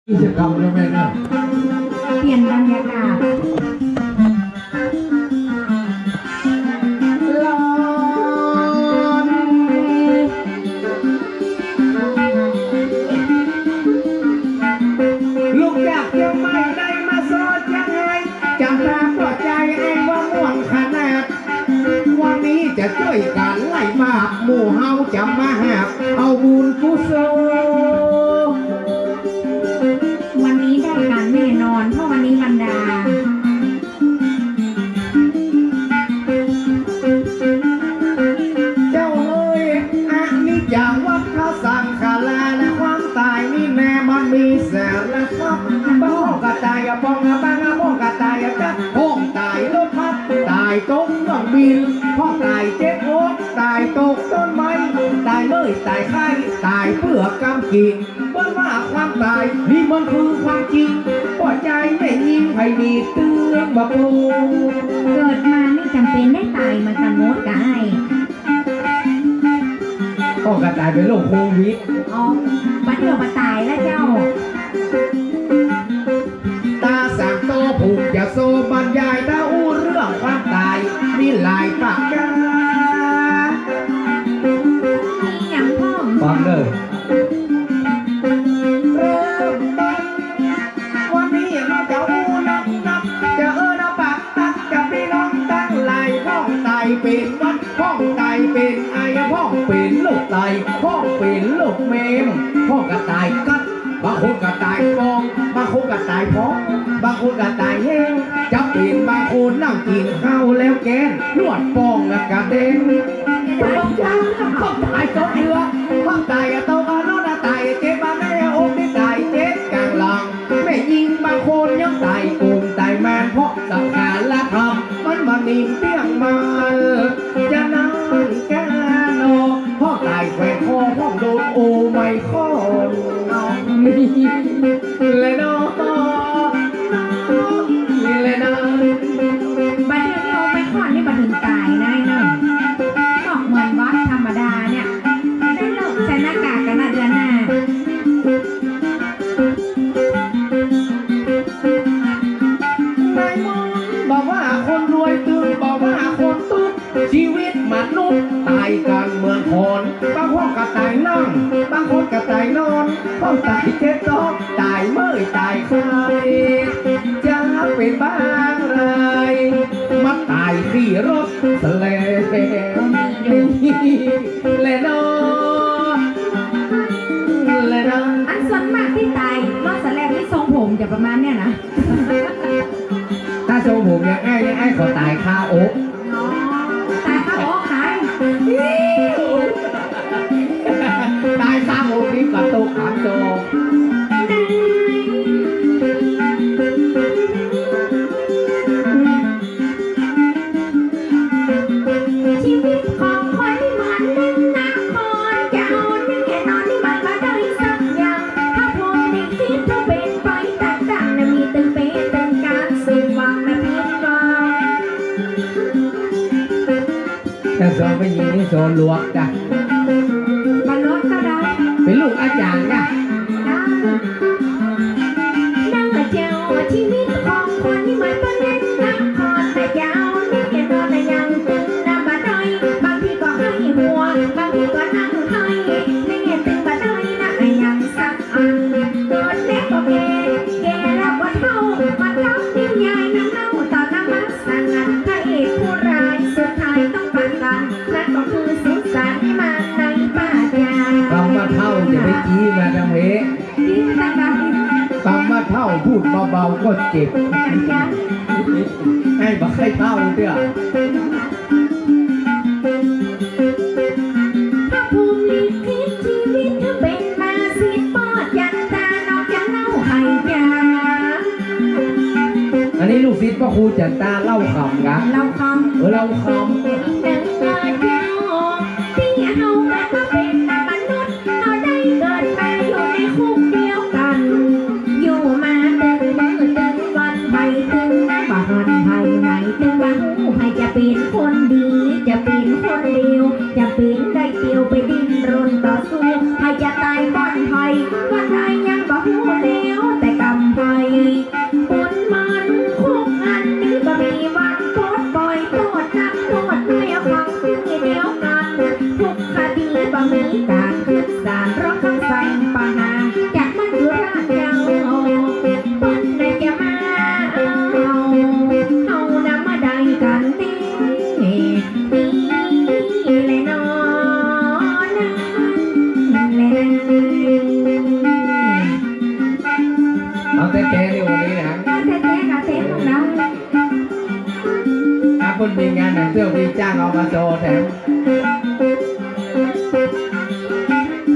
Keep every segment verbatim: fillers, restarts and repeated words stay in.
กิจกรรมแล้วแม่นะ เปลี่ยนบรรยากาศ ลุกจากเจียงใหม่ได้มาซอเจียงไฮ้ จ๋ำตาป้อใจ๋ไอ้ว่าม่วนขนาด วันนี้จะจ้วยกั๋นไล่บาป หมู่เฮาจะมาหาบเอาบุญกุศล วันนี้ได้กั๋นแน่นอน เพราะวันนี้วันดา เจ้าเอ๋ย อนิจจัง วัฏฏะสังขารา และความต๋ายนี่แน่มันมีสารพัด บางคนก็ต๋ายอะปองอะปังอะ บางคนก็ต๋ายอะจัก บางคนต๋ายรถบัส ต๋ายตกเครื่องบิน บางคนต๋ายเจ็บอก ต๋ายตกต้นไม้ ต๋ายเมื่อย ต๋ายไข้ ต๋ายเปื้อกำกิ๋น เปิ้นว่าความต๋ายนี่มันคือความจริง ป้อใจ๋แม่ญิงใผมีเตื้องบ่โปง เกิดมานี่จ๋ำเป๋นได้ต๋ายเหมือนกั๋นหมดก้า ก็กระต๋ายเป๋นโรคโควิด อ๋อ บัดเดี๋ยวบ่ต๋ายแล้วเจ้า ต๋าสามโตผูกจะโซ่บรรยาย ต๋าอู้เรื่องความต๋าย มีหลายประก๋าน มีหยังพ่อง ฟังเน่อ เริ่มต้น วันนี้เฮาจะอู้นับนับ จะเอิ้นเอาปากตัก จะปี้น้องตังหลาย บางคนต๋ายเป๋นหวัด บางคนต๋ายเป๋นไอ บางคนเป๋นโรคไต บางคนเป๋นโรคเมม บางคนก็ต๋ายกั๊ด บางคนก็ต๋ายฟอง บางคนก็ต๋ายพอง บางคนก็ต๋ายแฮง จะเป๋นบางคนนั่งกิ๋นข้าวแล้วแกน นวดป้องแล้วกระเด้ง บางคนต๋ายตกเฮือ บางคนต๋ายอะตกอะนอนอะ ต๋ายเจ็บอะแม่อะอก ตี้ต๋ายเจ็บก๋างหลัง แม่ญิงบางคนยังต๋ายกุ่มต๋ายมาน เพราะสังขารธรรมมันบ่นิ่มเตี้ยงมั่น จะนั่นกะนอ เพราะต๋ายแขวนคอ เพราะโดนโอไมครอน นี่แหละเนาะ นี่แหละนะ บัดเดี๋ยวนี้โอไมครอนนี่บ่เถิงต๋ายนายเนาะ บอกเหมือนหวัดธรรมดาเนี่ย ได้เลิกใส่หน้ากากกั๋นนะเดือนหน้า นายมนต์บอกว่าคนรวยตึง บอกว่าคนตุ๊ก ชีวิตมนุษย์ต๋ายกั๋นเหมือนขอน บางคนก็ต๋ายนั่ง บางคนก็ต๋ายนอน บางคนต๋ายเจ็บต๊อก ต๋ายเมื่อย ต๋ายไข้ จะเป๋นบางราย มาต๋ายขี่รถแสลง แหละเนาะ แหละเนาะ อันส่วนมากตี้ต๋ายรถแสลงนี่ทรงผมจะประมาณเนี่ยนะ ถ้าทรงผมอย่างไอ้นี่ ไอ้ขอต๋ายคาอก อ๋อ ต๋ายคาอกใผ ต๋ายคาอกนี่ก็ตกขามจอ ชีวิตของคนนี่มันเล่นนคร จะเอาแน่นอนนี่มันบ่ได้สักอย่าง ถ้าผมนี่คิดว่าเป๋นไปต่างๆ นะมีตึงเป๋นตึงก๋าน ซึ่งว่าไม่ผิดหวัง แต่สอนแม่ญิงนี่สอนหลวงจ้ะ บ่หลวงก็ได้ เป๋นลูกอาจ๋ารย์จ้ะ ได้ นะเจ้า ชีวิตของคนนี่มันบ่เล่นนครนะเจ้า นี่แค่นอนนะยังตึงนะบ่ได้ บางทีก็ไห้หัว บางทีก็นั่งไห้ นี่ตึงบ่ได้นะยังสักอัน เกิดเล็กก็แก่ แก่แล้วก็เฒ่า มาทับนิยายน้ำเน่าต่อหน้ามัสงัด พระเอกผู้ร้ายสุดท้ายต้องปะกั๋น นั่นก็คือสุสานวิมานในป่าช้า กำว่าเฒ่าจะไปจี้มาตางเฮ คำว่าเฒ่าพูดเบาๆก็เจ็บ ไอ้บ่ใค่เฒ่าเตื้อ พระภูมิลิขิตชีวิตเป๋นมาสิทธิ์ป้อจันตานอกจะเล่าไห้จา อันนี้ลูกศิษย์พระครูจันตาเล่าขำนะ เล่าขำ เออ เล่าขำ ดังว่าเจ้า ตี้เฮามาเป๋นมนุษย์ เฮาได้เกิดมาอยู่ในคุกเดียวกั๋น อยู่มาตึงมื้อตึงวัน ใผตึงบ่ฮ้อน ใผไหม้ตึงบ่ฮู้ ใผจะเป๋นคนดี จะเป๋นคนเลว จะเป๋นได้เตียวไปดิ้นรนต่อสู้ ใผจะต๋ายบ่อนใผ วันใดยังบ่ฮู้แล้ว เอาแต๊ๆ นี่วันนี้นะ เอาแต๊ๆ เอาแต๊ของเฮา อ่ะ เปิ้นมีงานหนังเตื้อ มีจ้างเอามาโชว์แถม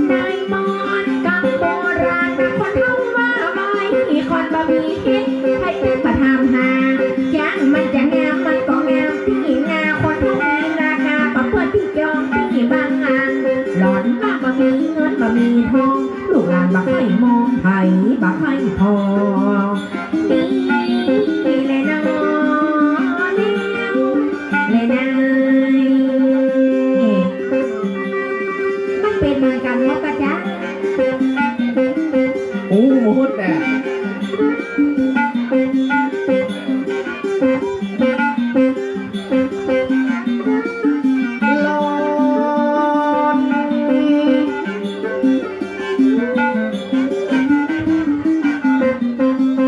ในมนต์กำโบราณนะ คนเฒ่าว่าไว้ คนบ่มีเฮ็ด ใผเอิ้นบ่ถามหา อย่างมันจะงาม มันก็งามตี้งา คนเฒ่ามีราคา บ่เปื้อนตี้จองตี้บางอัน หล่อนว่าบ่มีเงินบ่มีทอง ลูกหลานบ่ใค่มอง ใผบ่ใค่พอ นี่แหละเนาะ แนว แนวใด มันเป๋นเหมือนกั๋นหมดกะจ๊ะ อู้หมดแหละ หล่อน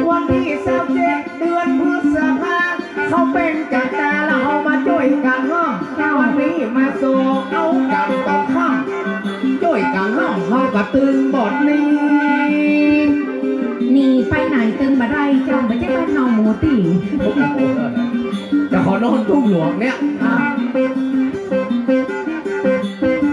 วันตี้ซาวเจ็ด เดือนพฤษภา เข้าเป๋งจันตา แล้วเฮามาจ้วยกั๋นเนาะ วันนี้มาโซเอากั๋นต๋อนค่ำ จ้วยกั๋นเนาะ เฮาก็ตึงบ่อนนี้ หนีไปไหนตึงบ่ได้ เจ้าบ่ใจ้บ้านเฮาหมู่ตี้ จะขอนอนทุ่งหลวงเนี่ย อ่ะ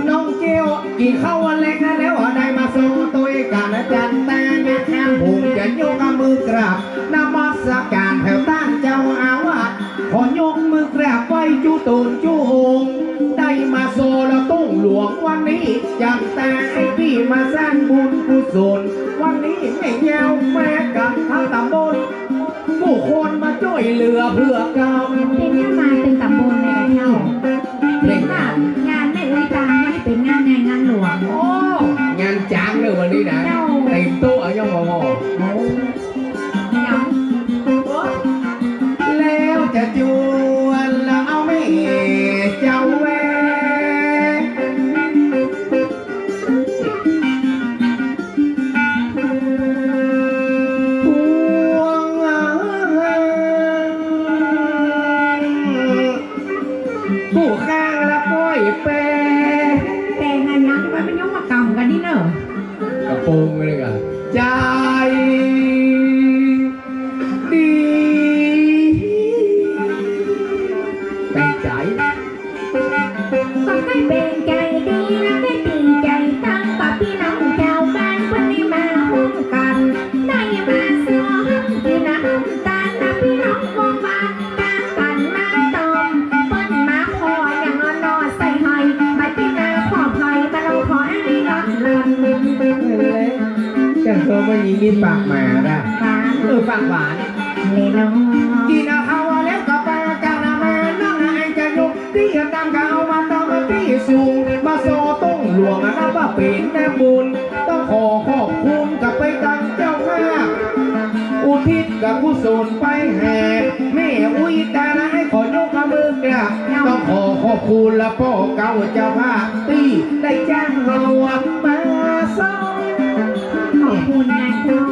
น้องเจียว กิ๋นข้าววันแลงแล้ว ได้มาโซตวยกั๋นจันตา ยามค่ำผมจะยกมือกราบ นมัสก๋านแผ่ต้านเจ้าอาวาส ขอยกมือกราบไหว้จุ๊ต๋นจุ๊องค์ ได้มาโซละทุ่งหลวงวันนี้ จันตาไอ้ปี้มาสร้างบุญกุศล วันนี้แม่เยาว์มากั๋นทั้งต๋ำบล กู้คนมาจ้วยเหลือเพื่อกั๋น เป๋นยังไงเป๋นต๋ำบลเลยนะเจ้า เป๋นว่างานแม่อุ๊ยตานี่เป๋นงานใหญ่งานหลวง โอ้ งานจ๋างเลยวันนี้นะ เจ้า เต๋มโต๊ะอะ ย่อมบ่พอ โอ้ แล้วจะจวนละเอาแม่เจ้าแว่ พวง ผู้ข้างละก้อยแปร แต่งอะหยัง มันไม่ยอมมากำกั๋นนี่เนาะ กระโปรงเลยอ่ะ ใจดี เป๋นใจ๋ ก็ใค่เป๋นใจ๋ดี แล้วใค่ดีใจ๋ตัง ก็ปี้น้องจาวบ้านเปิ้นได้มาฮวมกั๋น ได้มาสวมกิ๋นน้ำตาล นะปี้น้องวงบ้าน ตางกั๋นมาตอม เปิ้นมาขออย่างน้อใส่หอย มาตี้มาขอหอย มาลองขออ้ายลอนลอน เออ จังก็ไม่มีมีปากหมาน่ะ หวาน เออ ปากหวาน เลยเนาะ กิ๋นเอาข้าวแล้วก็ปากั๋นมา น้องไอ้จะยก ตี้ตางก็เอามาตางมาตี้สูง มาโซทุ่งหลวงอะนะ ว่าเป๋นแม่บุญ ต้องขอขอบคุณกับไปตางเจ้าภาพ อุทิศกับกุศลไปแห่แม่อุ๊ยตานะ ให้ขอยกมือกราบ ต้องขอขอบคุณละป้อเก่าเจ้าภาพ ตี้ได้จ้างเฮามาโซ ขอบคุณนะเจ้า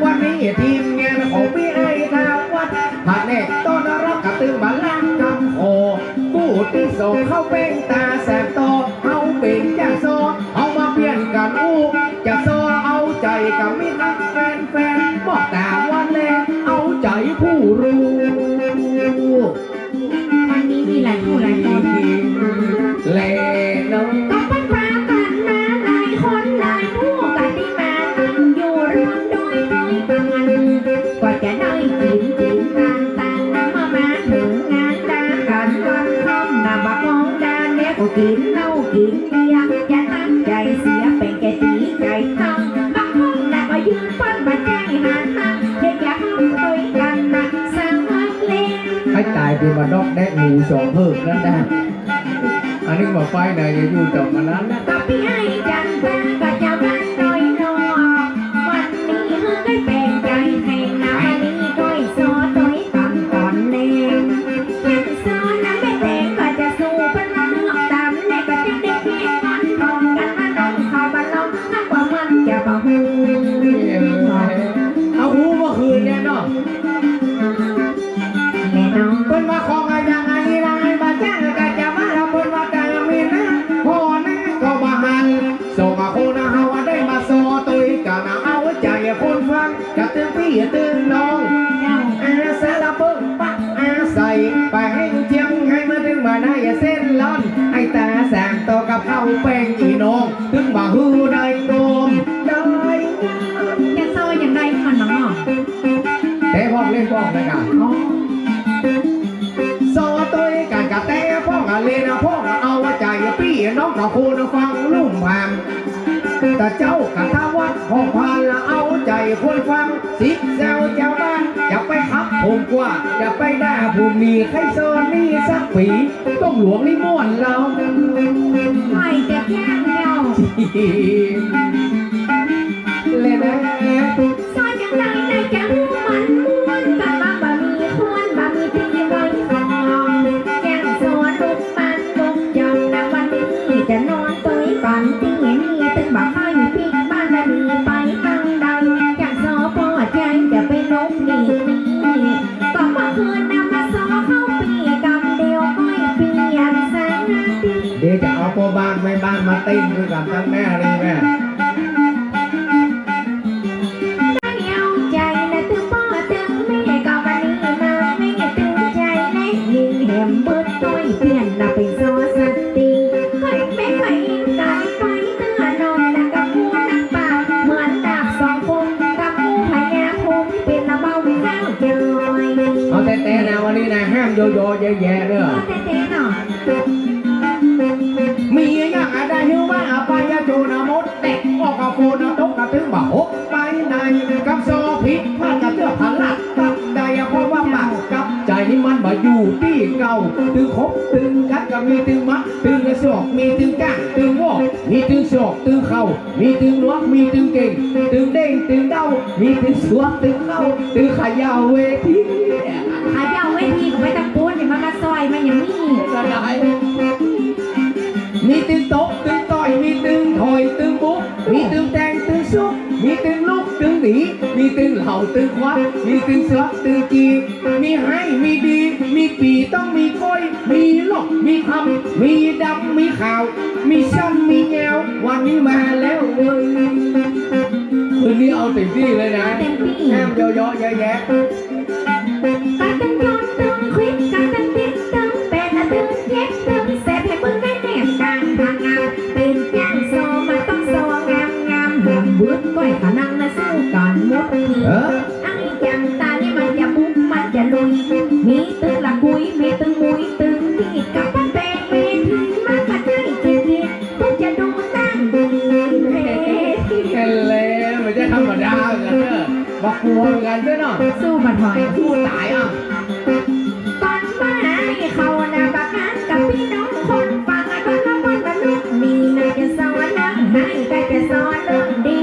วันนี้ทีมงานของปี้ไอ้ทางวัด ผนกต้อนรับกระตึงบัลลังก์กำขอ ผู้ตี้สองเข้าเป๋งต๋าแสบต๋อ เฮาเป๋นจะโซ เฮามาเปลี่ยนกั๋นอู้ จะโซเอาใจ๋กับมิตรรักแฟนๆ บอกต๋าวันแลเอาใจ๋ผู้ฮู้ วันนี้มีหลายผู้หลายคน แลเนาะ ก็เปิ้นปากั๋นมาหลายคนหลายผู้ ก็ได้มาตั้งอยู่ร่วมด้วย ด้วยกั๋น กว่าจะได้กิ๋นกิ๋นตางตาง มา มาเถิงงานตางกั๋นวันค่ำนะ บ่มองดานแล้วก็กิ๋นเหล้ากิ๋นเบียร์ อย่าตั้งใจ๋เสีย เป๋นแก่ตี้ใจ๋ตัง บางคนนะก็ยืนเปิ้นบ่ใจ้หาตัง เฮ็ดอย่าห้ามตวยกั๋นนะ สามัคคี ให้ต๋ายตี้บ่ดอกแดกหมูสองเผิกนั่นนะ อันนี้บ่ไปไหน อย่าอยู่ต่อมานั้นนะ ก็ปี้ไอ้จันตาก็จะบ้านน้อยนอก วันนี้เฮาได้เป๋นใจ๋แห่งนา วันนี้ก้อยโซตวยกั๋นต๋อนแลง เป๋นโซนะแม่แตงก็จะสู้เปิ้นว่าเลือกต๋ามแลก็จะได้แค่วันทองกั๋นว่าน้องเขาบ่ลอง ถ้าว่ามันจะบ่ฮู้ เอาฮู้เมื่อคืนเนี่ยเนาะ แน่นอน เปิ้นว่าของอะหยังอะอีหลายบ่จ้างก็จะว่า เปิ้นว่าต๋ามีนะ พ่อนะก็บ่หัน ส่งมาโคนะ ตึงน้อง เจ้า อาสาละเปิ้งปะอาศัย ไปแห้งเจียมให้มาตึงบ่าในเส้นร้อน ให้ต๋าสร้างต่อกับข้าวแป้งอี่น้อง ตึงบ่าหื้อได้งอมได้งาม จะซออย่างใดมันหนอ แต่พ่องเล่นพ่องนะกะ อ๋อ ซอตวยกั๋นกะแต่พ่องอะเล่นอะพ่องอะเอาใจ๋ปี้น้องกะควรฟังลุ่มพาม ต๋าเจ้ากะทาวัดพ่องพานละเอาใจ๋ควรฟัง สิทธิ์เจ้า เจ้าบ้าน อย่าไปขับผมกว่า อย่าไปด่าผม มีใค่ซอนี่สักปี๋ ต้องหลวงนี่ม่วนลาว ใครจะแจ้งเจ้า เล่นนะ ซอยจังใดในจะฮู้มันม่วน กั๋นมาบ่มีควร บ่มีตี้ไว้ฟอง แจ้งซอลุกบ้านลุกจองนะ วันนี้จะนอนตวยกั๋นตี้นี่ ตึงบ่ใค่ปิ๊กบ้านจะหนีไปตางใด แจ้งซอป้อแจ้งจะไปหลบหลีกหนี ก็เมื่อคืนนะมาซอเข้าปี้ กำเดียวก้อยเปลี่ยนสถานตี้ เดี๋ยวจะเอาป้อบ้านแม่บ้านมาเต้นด้วยกั๋นตังหน้าเลยแม่ เดียวใจ๋นะตึงป้อตึงแม่ ก็วันนี้มาแม่ตึงใจ๋แลยิ่งแหมบึดก้อยเปลี่ยนนะไปซอสักตี้ ก้อยแม่ก้อยกายไปเตื้อน้อยนะ กับหมู่นักปราชญ์เหมือนดาบสองคม กับหมู่พญาคม เป๋นละเบาข้าวเจย เอาแต๊ๆ นะวันนี้นะ ห้ามยอๆ แยะๆ เด้อ เอาแต๊ๆ เนาะ มีอะหยังอะได้หื้อว่าอะไปอะโจรอะหมด แตกออกอะโฟนอะตกอะตึงบ่าหกไปใน กับซอผิดพลาดกะเตื้อพลาดตัดได้อะ เพราะว่าปากกับใจ๋นี่มันบ่อยู่ตี้เก่า ตึงคบตึงกัดกะมีตึงมัด ตึงกะซอก มีตึงก้าง ตึงวอก มีตึงซอก ตึงเข่า มีตึงหนวก มีตึงเก่ง ตึงเด้ง ตึงเด้า มีตึงสวก ตึงเน่า ตึงเขย่าเวที เขย่าเวทีก็ไปตะปูน อย่ามา มาซอย มาอย่างนี้ ก็ได้ มีตึงตบ ตึงต่อย มีตึงถอย ตึงบุก มีตึงแตง ตึงซุก มีตึงลุก ตึงหนี มีตึงเหล่า ตึงควัก มีตึงสวก ตึงจี มีฮ้าย มีดี มีปี๋ ต้องมีก้อย มีหลอก มีคำ มีดำ มีขาว มีสั้น มียาว วันนี้มาแล้วเว้ย คืนนี้เอาเต็มตี้เลยนะ เต็มตี้ ห้ามเยาะๆ แยะๆ กะตึงย้อนตึงควิด กะตึงติ๊ดตึงแปด กะตึงเย็ดตึงแสบ หื้อมึงได้แนบกลางทางงาม เป๋นจ้างซอมันต้องซองามๆ แหมบึดก้อยขะนังนะสู้กั๋นหมดตี้ เออ อันนี้จังต๋านี่มันจะบุก มันจะลุย มีตึงละกุย มีตึงมุย ตึงดีด กับป้าแปงเวที มาก็ได้กินดี เปิ้นจะดูตั้งดีเวที เห็นแล้ว บ่ใจ้ธรรมดาเหมือนกั๋นเน่อ บ่กั๋วเหมือนกั๋นเน่อ สู้บ่ถอย สู้ต๋ายอ่ะ ก่อนมานี่เขานะ บ่ฮักกับปี้น้องคนฟัง อะ ก่อนละม่วนละนุก มีนะจะสอนเรื่องฮ้าย ก็จะสอนเรื่องดี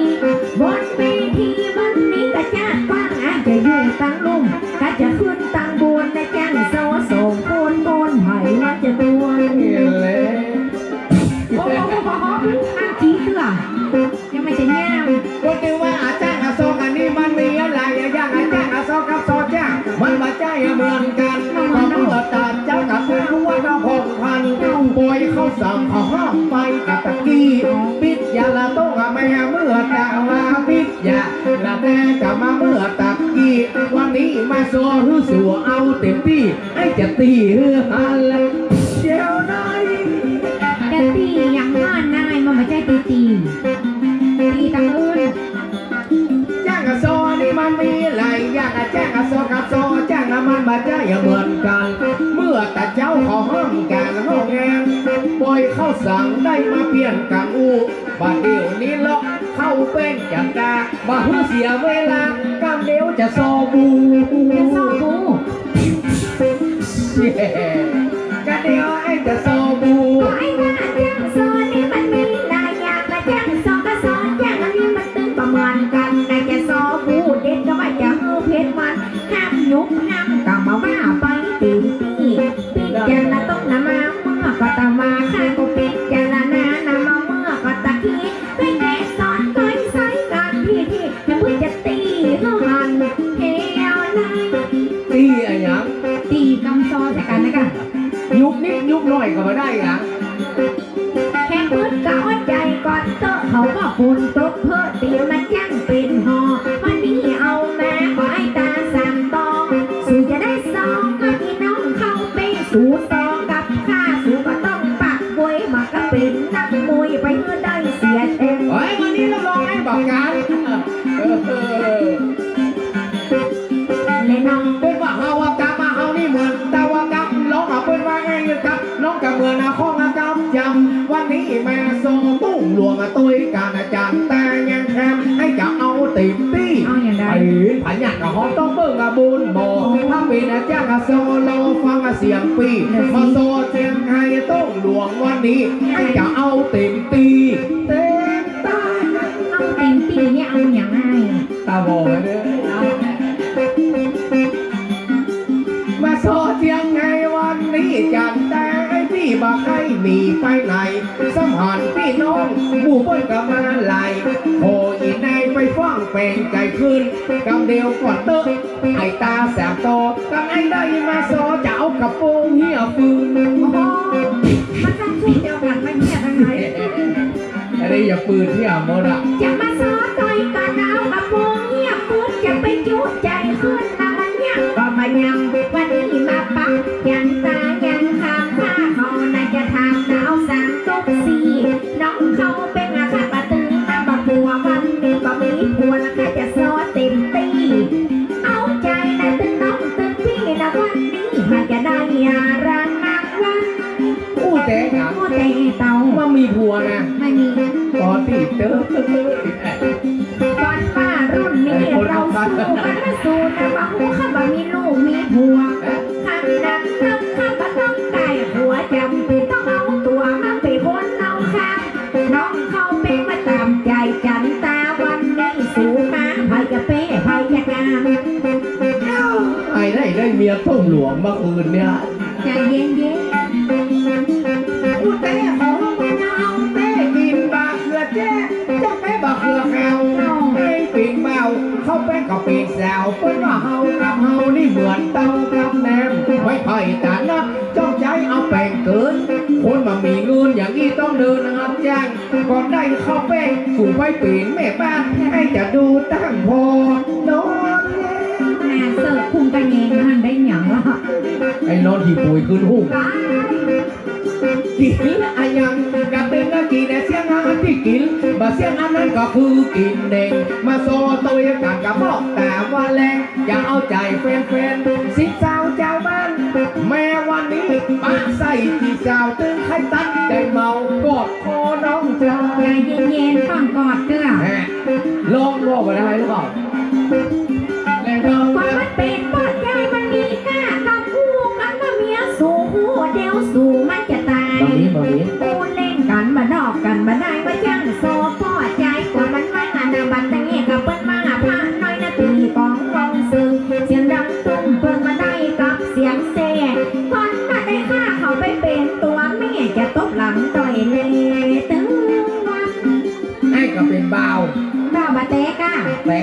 บนเวทีวันนี้ก็จะกว้าง อะ จะอยู่ตังลุ่ม ก็จะขึ้นตังบน นะจ้างซอสองคน คนไผว่าจะตวย เห็นแล้ว โอ้โห อ้างขี้เตื้อ ยังไม่จะย่าม ก็ถือว่าอะจ้างอะซอกั๋นนี่มันมีอะหลายอะอย่าง อะจ้างอะซอกับซอจ้าง มันบ่ใจ้อะเหมือนกั๋น บ่เหมือนกั๋น เมื่อต๋าเจ้ากับเปิ้นฮู้ว่าเฮาผ่องพัน ป่อยเข้าสังเขาห้ามไปกะตะกี้ ปิ๊ดยาละโต๊ะอะแม่ เมื่อต๋าว่าปิ๊ดยาละแม่ กะมาเมื่อตะกี้ วันนี้มาซอหื้อสัวเอาเต็มตี้ ไอ้จะตี้หื้อหันละเชียวน้อย จะตี้อย่างนั้นนาย มันบ่ใจ้ตี้ตี้ ตี้ตังอื่น จ้างอะซอนี่มันมีหลายอย่าง อะจ้างอะซอกับซอจ้างอะมันบ่ใจ้อะเหมือนกั๋น เมื่อต๋าเจ้าเขาห้องก๋านห้องงาน ป่อยเข้าสังได้มาเปลี่ยนกั๋นอู้ บ่าเดี่ยวนี้เลาะเข้าแป้งจันดา บ่หื้อเสียเวลา กำเดียวจะซอบู จะซอบู กำเดียวไอ้จะซอบู ก็ไอ้ว่าจ้างซอนี่มันมีหลายอย่าง อะจ้างซอกับซอจ้างอันนี้มันตึงบ่เหมือนกั๋น ไอ้จะซอบูเด็ดก็ว่าจะหื้อเผ็ดมัน ห้ามยุบห้ามกะมาว่าไปเต็มตี้ ปิ๊ดยาละโต๊ะนะมาเมื่อก็ตะวา ข้าก็ปิ๊ดยาละนานะมาเมื่อก็ตะกี้ ไปแกะสอนก้อยใส่กั๋นตี้ตี้ จะมึงจะตี้หื้อหันเฮวนะ ตี้อะหยัง ตี้กำซอใส่กั๋นนะกะ ยุบนิดยุบหน่อยก็บ่ได้หยัง แค่ปึ๊ดก็อดใจ๋ก่อนเต๊อะ เขาก็ฝนตกเพ้อ ตี้มาจ้างเป๋นหอ วันนี้เอามา ร้องไอ้บักกาน เออ แน่นอน เปิ้นว่าเฮาอะกำ เฮานี่เหมือนเต่าอะกำ ร้องอะเปิ้นว่าไอ้กำ ร้องกำเหมือนอะข้องอะกำจำ วันนี้มาโซตุ้งหลวงอะตวยกั๋นอะ จันตายังคำ ไอ้จะเอาเต็มตี้ เอาอย่างใด ไอ้ผะยักกะฮ้องต้องเบิ่งอะบุญหมอ ถ้าเป๋นอะจ้างอะโซรอฟังอะเสียงปี้ มาโซเจียงไฮ้ตุ้งหลวงวันนี้ ไอ้จะเอาเต็มตี้ เต็มตี้ เอาเต็มตี้นี่เอาอย่างไง ต๋าบอดเลย มาโซเจียงไฮ้วันนี้ จันตาไอ้ปี้บ่ใค่หนีไปไหน สำหันปี้น้องหมู่เปิ้นก็มาหลาย ขออี่นายไปฟังแป๋งใจ๋ขึ้น กำเดียวก่อนเต๊อะ ไอ้ต๋าสามต่อ กำไอ้ได้มาโซจะเอากระโปงเหียปืน โอ้โห มันต้องชุดเดียวกั๋น มันเหียทางไหน อันนี้อย่าปืนเหียหมดอะ จะมาโซตวยกั๋นเอากระโปงเหียปืน จะไปจุใจ๋ขึ้นนะมันยังก็บ่ยัง วันนี้มาปัก จันตายังคำ ข้าเขาน่าจะถามเอาสามตุ๊กสี่ น้องเขาเป๋นอะค่ะบ่ตึงนะบ่ผัว วันนี้บ่มีผัวแล้วข้าจะโซเต็มตี้ เอาใจ๋นะตึงน้องตึงปี้นะ วันนี้ข้าจะได้อะรางวัล อู้แต่ อู้แต่เต่า บ่มีผัวนะ บ่มี ปอตี้เต๊อะ ก่อนป้ารุ่นนี้ ไอ้คน เราสู้กั๋นมาสู้นะ บ่ฮู้ข้าบ่มีลูกมีผัว ข้านั้นเริ่มข้าบ่ต้องได้ผัว จ๋ำเป๋นต้องเอาตั๋วมาเป๋นคนเอาข้าง น้องเขาเป๋นมาต๋ามใจ๋จันตา วันนี้สู้มา ใผจะแป๊ใผจะกาง ไอ้ได้ ได้เมียตุ้งหลวงมาคืนเนี่ย ใจ๋เย็นๆ อู้แต่เขามาเอาแต่กิ๋นบ่าเขือแจ้ จะแป๊บ่าเขือแขว ไอ้ปิ่งเบา เขาแป๊ก็ปิ่งแสว เปิ้นว่าเฮากับเฮานี่เหมือนเต่ากับแหนม ไม่ใค่ต่างนะ จ้องใจ๋เอาแป๋งเกิน คนบ่มีเงินอย่างอี้ต้องเดินรับจ้าง ก่อนได้ข้าวแป้ง สู่ไปเป๋นแม่บ้าน ไอ้จะดูตั้งพ่อ นอน แม่เสิร์ฟคุงกะแยงหันได้หยังวะ ไอ้นอนขี้ปุ๋ยคืนหุ้ง กิ๋นอะหยังกะเป๋นอะกิ๋นอะเสี้ยงอะอันตี้กิ๋น บ่เสี้ยงอันนั้นก็คือกิ๋นเน่ง มาโซตวยกั๋นกะบอกต๋ามว่าแลง อย่าเอาใจ๋แฟนๆ สิสาวจาวบ้าน แม่วันนี้ปะใส่กี่สาวตึงใค่ตั๊ดใจ๋เมากอดคอน้องจาว ใจ๋เย็นๆ ฟังกอดเตื้อ แหม ร้องก็บ่ได้หรือเปล่า แหม ก็มันเป๋นปอดใจ๋ มันมีก้ากับอู้กั๋นบ่าเมียสู่ฮู้ เดี๋ยวสู่มันจะต๋าย บ่มี บ่มี อู้เล่นกั๋นบ่านอกกั๋นบ่ได้ ว่าจ้างโซปอดใจ๋ กว่ามันว่านะ บ่าแต่ก็เปิ้นมาพระน้อยนะ ตีกลองวงซึ่ง เสียงดังตุ้มเปิ้นบ่ได้กับเสียงแซ่ ก่อนบ่าได้ข้าเขาไปเป๋นตั๋วแม่ จะตบหลังต่อยแลตึงวัน ไอ้ก็เป๋นบ่าว บ่าวบ่าแต๊ก้า แต๊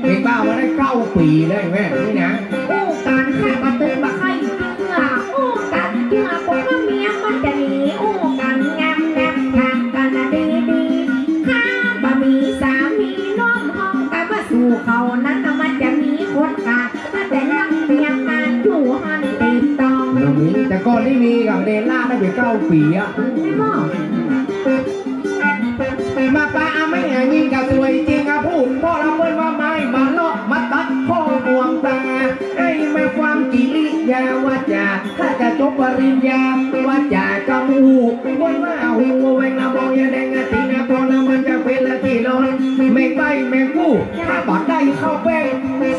เป๋นบ่าวมาได้เก้าปี๋แล้วแม่นี่นะ อู้กั๋นข้าก็ตึงบ่ใค่เจื้อ อู้กั๋นเจื้อ ปกว่าเมียมันจะหนี อู้กั๋นงามๆ ถามกั๋นอะดีๆ ข้าบ่มีสามี น้องฮ้องกั๋นว่าสู่เขานั้นน่ะ มันจะมีคนกั๋น แต่ลักเมียกั๋นอยู่หั้นติดต้อง บ่มี แต่ก่อนนี่มีกั๋น เดล่าได้ไปเก้าปี๋อะ ใช่บ่ มาปะอะแม่อะ ยิ่งกะสวยจริงอะ พูดเพราะละเปิ้นว่าไม้มาเลาะมาตัดข้อบ่วงต๋า ไอ้มาฟังกิริยาวาจ๋า ถ้าจะจบปริญญาวาจ๋ากำอู้ เปิ้นว่าหูแหว่งละมองยาแดงอะ ติงอะ พอละมันจะเป๋นละตี้นอน แมงใบ้แมงผู้ ถ้าบ่ได้ข้าวแป้ง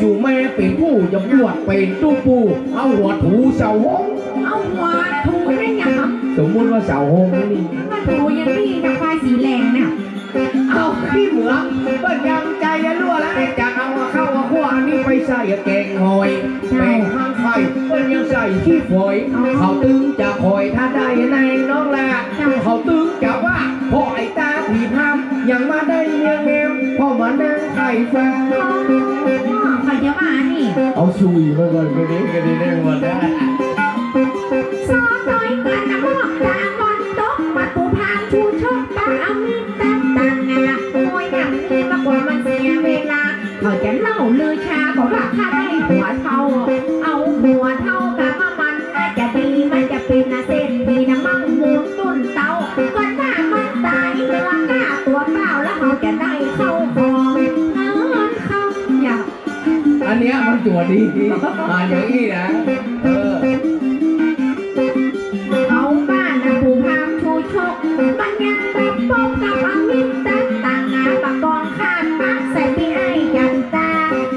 สู่แม่เป๋นผู้จะบวชเป๋นตุ๊ปู่ เอาหัวถูเสาห้อง เอาหัวถูได้หยัง สมมุติว่าเสาห้องนี่ มาถูอย่างนี้กับควายสีแดงเนี่ย เอาขี้เหมือง เปิ้นยำใจ๋อะ ลั่วแล้วจะเอาข้าวเอาขั้วอันนี้ไปใส่แก๋งหอย ใช่ แป๋งหางไข่ เปิ้นยังใส่ขี้ฝอย อ๋อ เขาตึงจะคอยถ้าได้ในน้องละ ใช่ เขาตึงจะว่า เพราะไอ้ต๋าผีพราม ยังบ่ได้เมียแงม เพราะมานั่งไข่ฟ้า อ๋อ เขาจะว่านี่ เอาซุยมาก่อน ก็ดี ก็ดีได้หมดนะ โซตวยกั๋นนะ มอกต๋าม่อนตก มาปูพานชูชก ปะเอามีดตัดตังอะ โอ้ย อย่างนี้มากกว่ามันเสียเวลา เขาจะเล่าลือชา บอกว่าข้าได้ผัวเฒ่า เอาผัวเฒ่ากะว่ามันน่าจะดี มันจะเป๋นอะเศรษฐีนะ มั่งมูลตุ้นเต้า ก่อนหน้ามันต๋าย เฮือก้าตั๋วเปล่า แล้วเขาจะได้ เนี้ยมันตั๋วดี อ่านอย่างอี้นะ เออ เขาว่านะปู่พราหมณ์ชูชก มันยังบ่ปบกับอมิตร ตั้งตางาปะกองคาดปักใส่ปี้ไอ้จันตา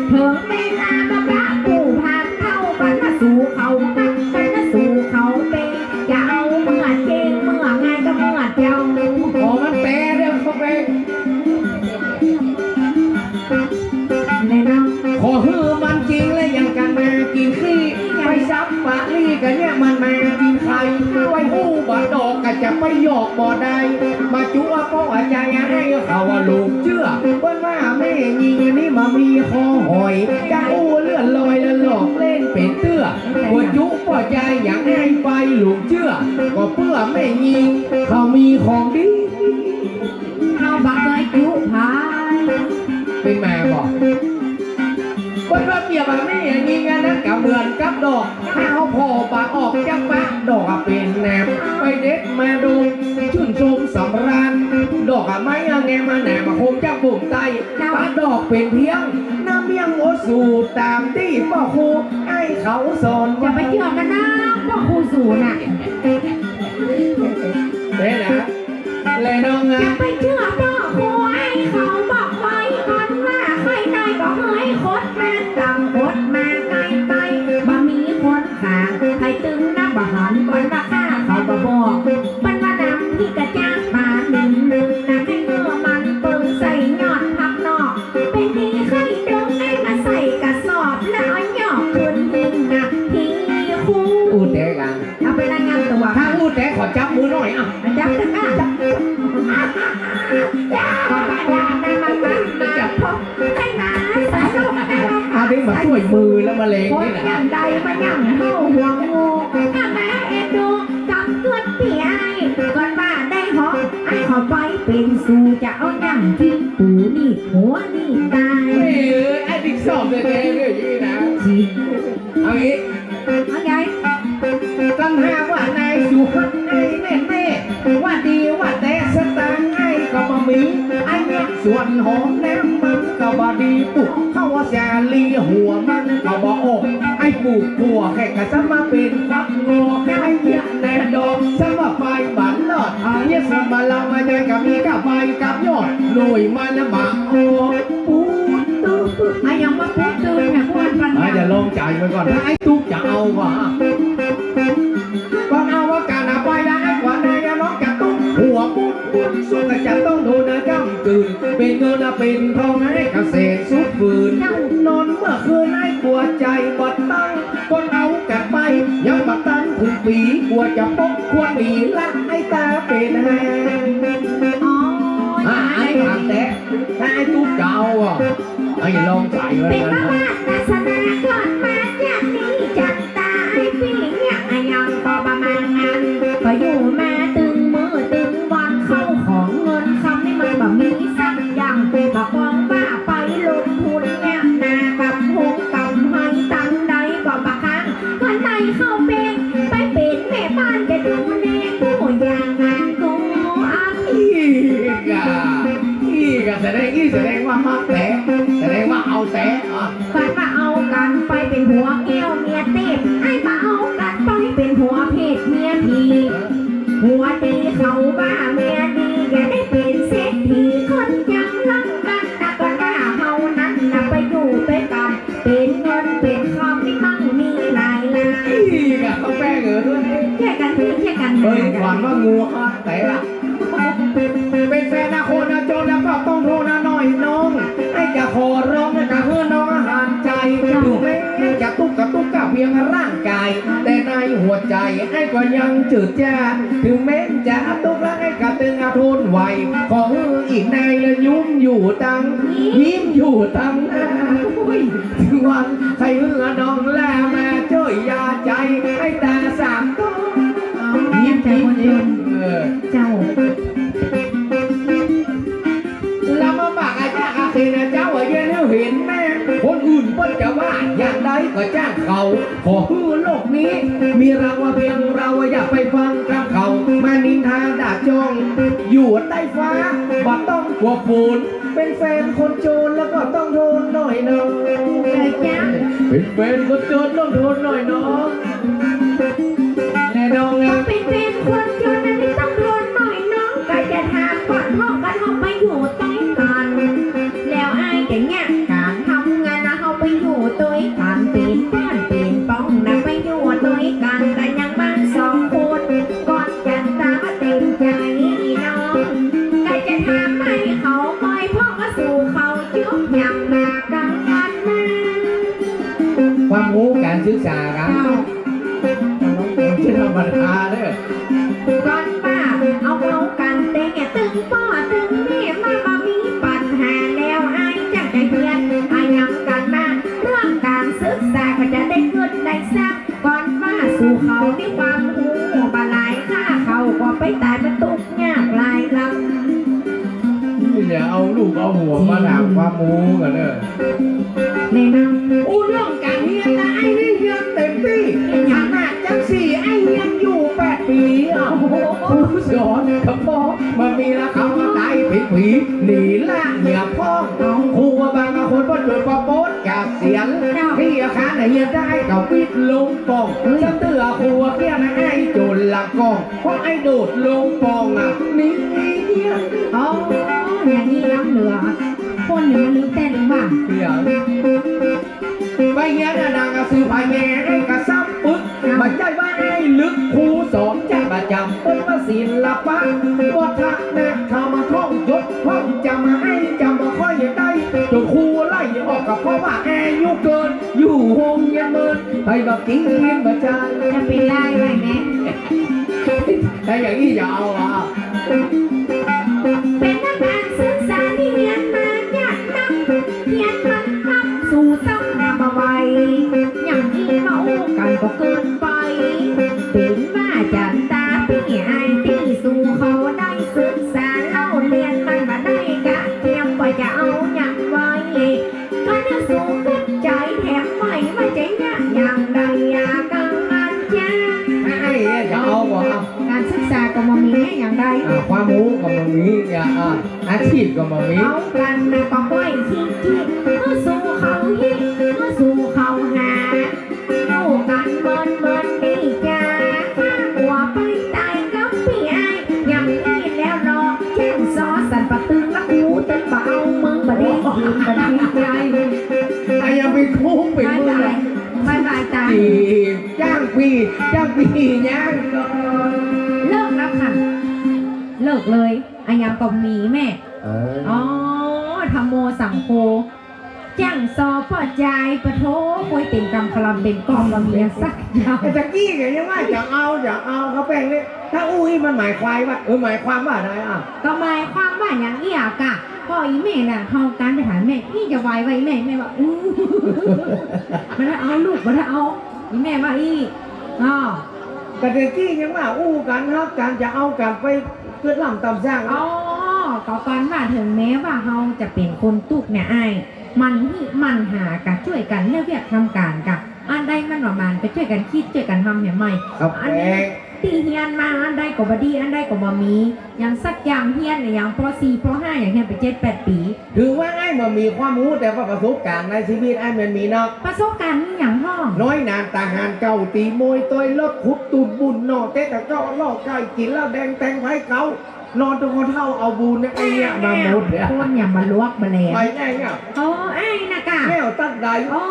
เถิงเวลามาปะปู่พราหมณ์เฒ่า ปันมาสู่เขาคัก ปันมาสู่เขาเป จะเอาเมื่อเจ๊งเมื่อไงก็เมื่อเจ้า อ๋อ มันแปลเรื่องเขาแปล แน่นอน ขอหื้อมันจริงและยังกันมากินขี้ ไปซับปะลี่กันเนี่ยมันมากินไข่ ไปอู้บ่ดอกก็จะไปหยอกบ่ได้ มาจุว่าป้อใจให้เขาว่าหลงเจื้อ เปิ้นว่าแม่ญิงอันนี้มามีคอหอย จะอู้เลื่อนลอยและหลอกเล่นเป๋นเตื้อ บ่จุป้อใจอย่างให้ไปหลงเจื้อ ก็เปื้อแม่ญิงเขามีของดี เฮาบ่เกยจุผาย เป๋นมาบ่ เปิ้นว่าเปรียบว่าแม่ญิงอันนั้นก็เหมือนกับดอก ถ้าเฮาผ่อบ่ออกจักปะดอกอะเป๋นแหนม ไปเด็ดมาดม ชื่นชมสำราญ ดอกอะไม้อะแงมมาแหนมมาคมจักบุ่มใต้ ปะดอกเป๋นเพียง น้ำเมี่ยงโอสูตรต๋ามตี้ป้อครูไอ้เขาสอน อย่าไปเจื้อมันนะ ป้อครูสูน่ะ เด้นะ แลน้องนะ อย่าไปเจื้อป้อครูไอ้เขาบอกไว้ก่อนว่า ใค่ได้ก็เฮยคดมาต๋ำคดมาไกลๆ บ่มีคนข้าง ใผตึงนับบ่หัน เปิ้นว่าข้าเขาบ่บอก เปิ้นว่านำพี่กระจ้างมาหนึ่งหนึ่งนะ ให้เมื่อมันเปิงใส่ยอดผักนอก เป๋นดีใค่ดึงไอ้มาใส่กระสอบ แล้วเอาหยอกคืนหิ้งนะพี่ครู อู้แต๊กั๋น เอาไปรายงานตั๋ว ถ้าอู้แต๊ขอจับมือหน่อย อ่ะ จับ จับ จับ จับ จับ จับ จับ จับ จับ จับ อันนี้มาช่วยมือแล้วมาเลงนี่นะ คนอย่างใดมาอย่างเฮาหัวงู ถ้าแม่เอ็นดูกำกึดปี้ไอ้ ก่อนว่าได้หอม ไอ้ขอไปเป๋นสู่ จะเอาอย่างกิ๋นปูนี่หัวนี่ต๋าย เอ้ย ไอ้ติ๊กซอกแต๊ๆ เลยอย่างนี้นะ สิ เอางี้ เอาไง กันหากว่านายสุฮักไอ้แน่ๆ ว่าดีว่าแต๊สตางค์ไอ้ก็บ่มี ไอ้เนี่ยส่วนหอมแหนมมันก็บ่ดี ปุ๊บเข้าว่าแสลีหัวมันก็บ่ออก ไอ้ปลูกถั่วแค่กะซ้ำมาเป๋นฟักงอก ไอ้เนี่ยแหนดอกซ้ำมาไปบ่รอด ไอ้เนี่ยสมมาลามาใหญ่ก็มีก้าใบกับยอด หน่วยมันน่ะบ่ออก ปูดตื้อ ไอ้ยังมาปูดตื้อเนี่ย พวกมัน อ่ะ อย่าลองจ่ายมันก่อน ถ้าไอ้ตุ๊กจะเอาว่ะ ก็เอาว่าการเอาไปละ ไอ้ขวัญไอ้น้องจะตุ๊ก หัวปุ้นปุ้นสุกก็จะต้องโดนนะก้ำกืน เป๋นเงินนะเป๋นทองนะ ให้เกษตรสุดฝืน นอนเมื่อคืนไอ้ปวดใจบ่ตั้ง ก็เอากั๋นไป ยังบ่ตันถึงปี๋ กว่าจะปกควรหนีละ ไอ้ต๋าเป๋นแฮง อ๋อ อ่ะ ไอ้ถามแต๊ ถ้าไอ้ตุ๊กจะเอาอ่ะ ไอ้ลองใส่ไว้ เป๋น นะ ประวัติศาสตร์ก่อนมาจากนี้จันต๋า ไอ้ปี้เนี่ยอะยังก็บ่มางาน ก็อยู่มาตึงมื้อตึงวัน เข้าของเงินคำนี่มันบ่มีสักอย่าง บ่ปองว่าไปลงทุนเนี่ยนากับหงกับไฮ่ตังใดก็บ่ค้าง วันไหนเข้าเป๋น ไปเป๋นแม่บ้านจะดูแลกู้อย่างงานกู้อัน อี้กะ อี้กะแสดง อี้แสดงว่ามักแต๊ แสดงว่าเอาแต๊ อ่ะ ฝันว่าเอากั๋นไปเป๋นผัวแก้วเมียเต๊บ ไอ้บ่เอากั๋นไปเป๋นผัวเพศเมียผี ผัวดีเขาว่าเมียดี อย่าได้เป๋นเศรษฐี คนยังรักกั๋นนะ ก็หน้าเฮานั้นนะ ไปอยู่ตวยกั๋น เป๋นเงินเป๋นคำนี่มั่งมีหลายล้าน อี้กะเขาแป้งเออ เคียดกั๋นพี่เคียดกั๋น เฮ้ย หา ฝันว่างูเห่าแต๊อะ เป๋นแฟนนะคนนะจนแล้วก็ต้องโทษนะน้อยน้อง ไอ้จะขอร้องนะกะหื้อน้องหันใจ๋ ถึงแม้จะตุ๊กกะตุ๊กกะเพียงร่างกาย แต่ในหัวใจ๋ไอ้ก็ยังจืดจ้า ถึงแม้จะตุ๊กแล้วไอ้ก็ตึงอดทนไหว ขอหื้ออีกนายละยิ้มอยู่ตัง ยิ้มอยู่ตังหน้า โอ้ย ถึงวันใค่หื้อน้องแลมาจ้วยยาใจ๋ ไอ้ต๋าสามตัว ยิ้ม ยิ้ม ยิ้ม เออ เจ้า แล้วมาปากอาจารย์อาเซนนะเจ้า เย็นหื้อเห็นแม่ คนอื่นเปิ้นจะว่าอย่างใดก็จ้างเขา ขอหื้อโลกนี้ มีเราเพียงเรา อย่าไปฟังคำเขา มานินทาด่าจ้อง อยู่ใต้ฟ้า บ่ต้องกั๋วฝน เป๋นแฟนคนจนแล้วก็ต้องทนหน่อยน้อง เออจ๊ะ เป๋นแฟนคนจนต้องทนหน่อยน้อง แน่น้องนะ เป๋นแฟนคนจนนั้นต้องทนหน่อยน้อง ก็จะถามก่อนห้องกัน เฮาไปอยู่ตวยกั๋น แล้วอ้ายจะเยียะก๋านทำงานนะ เฮาไปอยู่ตวยกั๋น เป๋นบ้านเป๋นป๋องนะ ไปอยู่ตวยกั๋น ก็ยังมาสองคน ก่อนจันต๋าเต็มใจ๋น้อง ก็จะถามใหม่เขาบ่อย เพราะว่าสู่เขาจุ๊บอย่างหนักกังวลนะ ความฮู้ก๋านศึกษาครับ เจ้า บ่ใจ้ธรรมดาเด้อ ก่อนว่าเอาเว้ากั๋นเต๊อะ ตึงป้อตึงแม่มาบ่มีปัญหา แล้วอ้ายจักจะเฮียนอะหยังกั๋นมา เรื่องก๋านศึกษาก็จะได้กึ๊ดได้ซัก ก่อนว่าสู่เขามีความฮู้บ่หลาย ข้าเขาก็ไปต๋ายมันตุ๊กยากหลายลำ นี่แหละเอาลูกเอาหัวมาถามความฮู้กั๋นเด้อ แน่นอน อู้ เรื่องก๋านเฮียนนะ ไอ้นี่เฮียนเต็มตี้ ขนาดจั๊งสี่ไอ้เฮียนอยู่แปดปี๋ โอ้โห ครูสอนเฉพาะมันมีละคำว่าต๋ายเป๋นผี๋ หนีละเหียพ่อง ครูบางคนก็จนประโป๊ดเกษียณ เจ้า ตี้อาคารน่ะเฮียนได้ก็วิทย์ลงป่อง เฮ้ย ซ้ำเตื้อครูเกี้ยนะไอ้จนละก่อง เพราะไอ้โดดลงป่องอะ นี่ อ๋อ อย่างนี้ล้ำเหลือ คนเนี่ยมันลืมแต้มบ้าง เดี๋ยว ไปเฮียนอะนางอะซื้อผ้าแย่ไอ้กะซ้ำปึก ครับ บ่ใจ้ว่าไอ้ลึกครูสอนจะประจ๋ำ เปิ้นว่าศิลปะ วัฒนธรรม ท่องจด ท่องจ๋ำ ไอ้จ๋ำบ่ค่อยได้ จนครูไล่ออกก็เพราะว่าอายุเกิน อยู่โฮงเฮียนเมิน ไปบ่กิ๋นบ่จ่าย จะไปไล่ไว้แม่ ถ้าอย่างนี้จะเอาเหรอ เป๋นนักการศึกษาตี้เฮียนมาเยียะนัก เฮียนมันทำสู่ซ้ำหน้าบ่ไหว อย่างนี้มาอู้กั๋นก็เกินไป เป๋นว่าจันต๋าปี้อ้ายตี้สู่เขาได้ศึกษาเล่าเฮียนมันบ่ได้กะเกียมว่าจะเอาหยังไว้ ก็นึกสูงขึ้นใจ๋แถมใหม่ว่าจะเยียะอย่างใดอย่ากังวลจ้า ไอ้จะเอาบ่ ก๋านศึกษาก็บ่มีเยียะอย่างใด อ่า ความฮู้ก็บ่มี อย่า อ่า อาชีพก็บ่มี เอากั๋นนะก็ค่อยคิดคิด เมื่อสู่เขาฮิต เมื่อสู่เขาหา เอากั๋นเมินเมินนี่จ้า ข้ากั๋วไปต๋ายกับปี้อ้าย อย่างนี้แล้วเนาะ แจ้งซอสันปะตึงละกูตึงบ่เอามึงบ่ดีกิ๋นบ่ดีใจ๋ ไอ้ยังไปทุกข์ไป บาย เมื่อบ าย บายบายต๋า จีบจ้างปี้ จ้างปี้ย่าง เลิกแล้วค่ะ เลิกเลย อะหยังก็มีแม่ เออ อ๋อ ธัมโมสังโฆ แจ้งซอป้อจาย ปะโธ่ โอ้ย เป๋นกำคลำเป๋นกองบ่มีสักอย่าง แต่ตะกี้ก็ยังว่าจะเอา จะเอา ข้าวแป้งเนี่ย ถ้าอู้อี้มันหมายความว่า เออ หมายความว่าอะไรอ่ะ ก็หมายความว่าอย่างอี้อะกะ ป้ออีแม่น่ะ เฮากั๋นไปถามแม่ อี้จะวายว่าอีแม่ แม่ว่า อู้ บ่ได้เอาลูก บ่ได้เอา อีแม่ว่าอี้ อ๋อ ก็ตะกี้ยังว่าอู้กั๋นฮักกั๋นจะเอากั๋นไปเกิดล้ำต๋ามสร้าง อ๋อ ก็ก่อนว่าเถิงแม้ว่าเฮาจะเป๋นคนตุ๊กข์เนี่ยอ้าย หมั่นฮิหมั่นหากะจ้วยกั๋นเลือกเวียกทำก๋านกะ อันใดมันบ่หมานก็จ้วยกั๋นคิดจ้วยกั๋นทำแหมใหม่ ครับ อันนี้ แม่ ตี้เฮียนมาอันใดก็บ่ดี อันใดก็บ่มี อย่างสักอย่างเฮียนเนี่ย อย่าง ป.สี่ ป.ห้า อย่างเฮียนไปเจ็ดแปดปี๋ ถือว่าอ้ายบ่มีความฮู้ แต่ว่าประสบก๋ารณ์ในชีวิตอ้ายมันมีเนาะ ประสบก๋ารณ์มีหยังพ่อง น้อยหนาต๋าหาญเก่า ตี๋มวย ต่อยรถ ขุดตูดบุญ หน่อเต๊ะตะเกาะ ล่อไก่ กิ๋นเหล้าแดง แตงไพรเก๋า นอนตวยคนเฒ่า เอาบุญเนี่ย ไอ้เนี่ยมาหมดเนี่ย คนอย่างบ่ลวกบ่แล ไปไงเนี่ย โอ้ อ้ายนะกะ แม่ตั๊กใด โอ้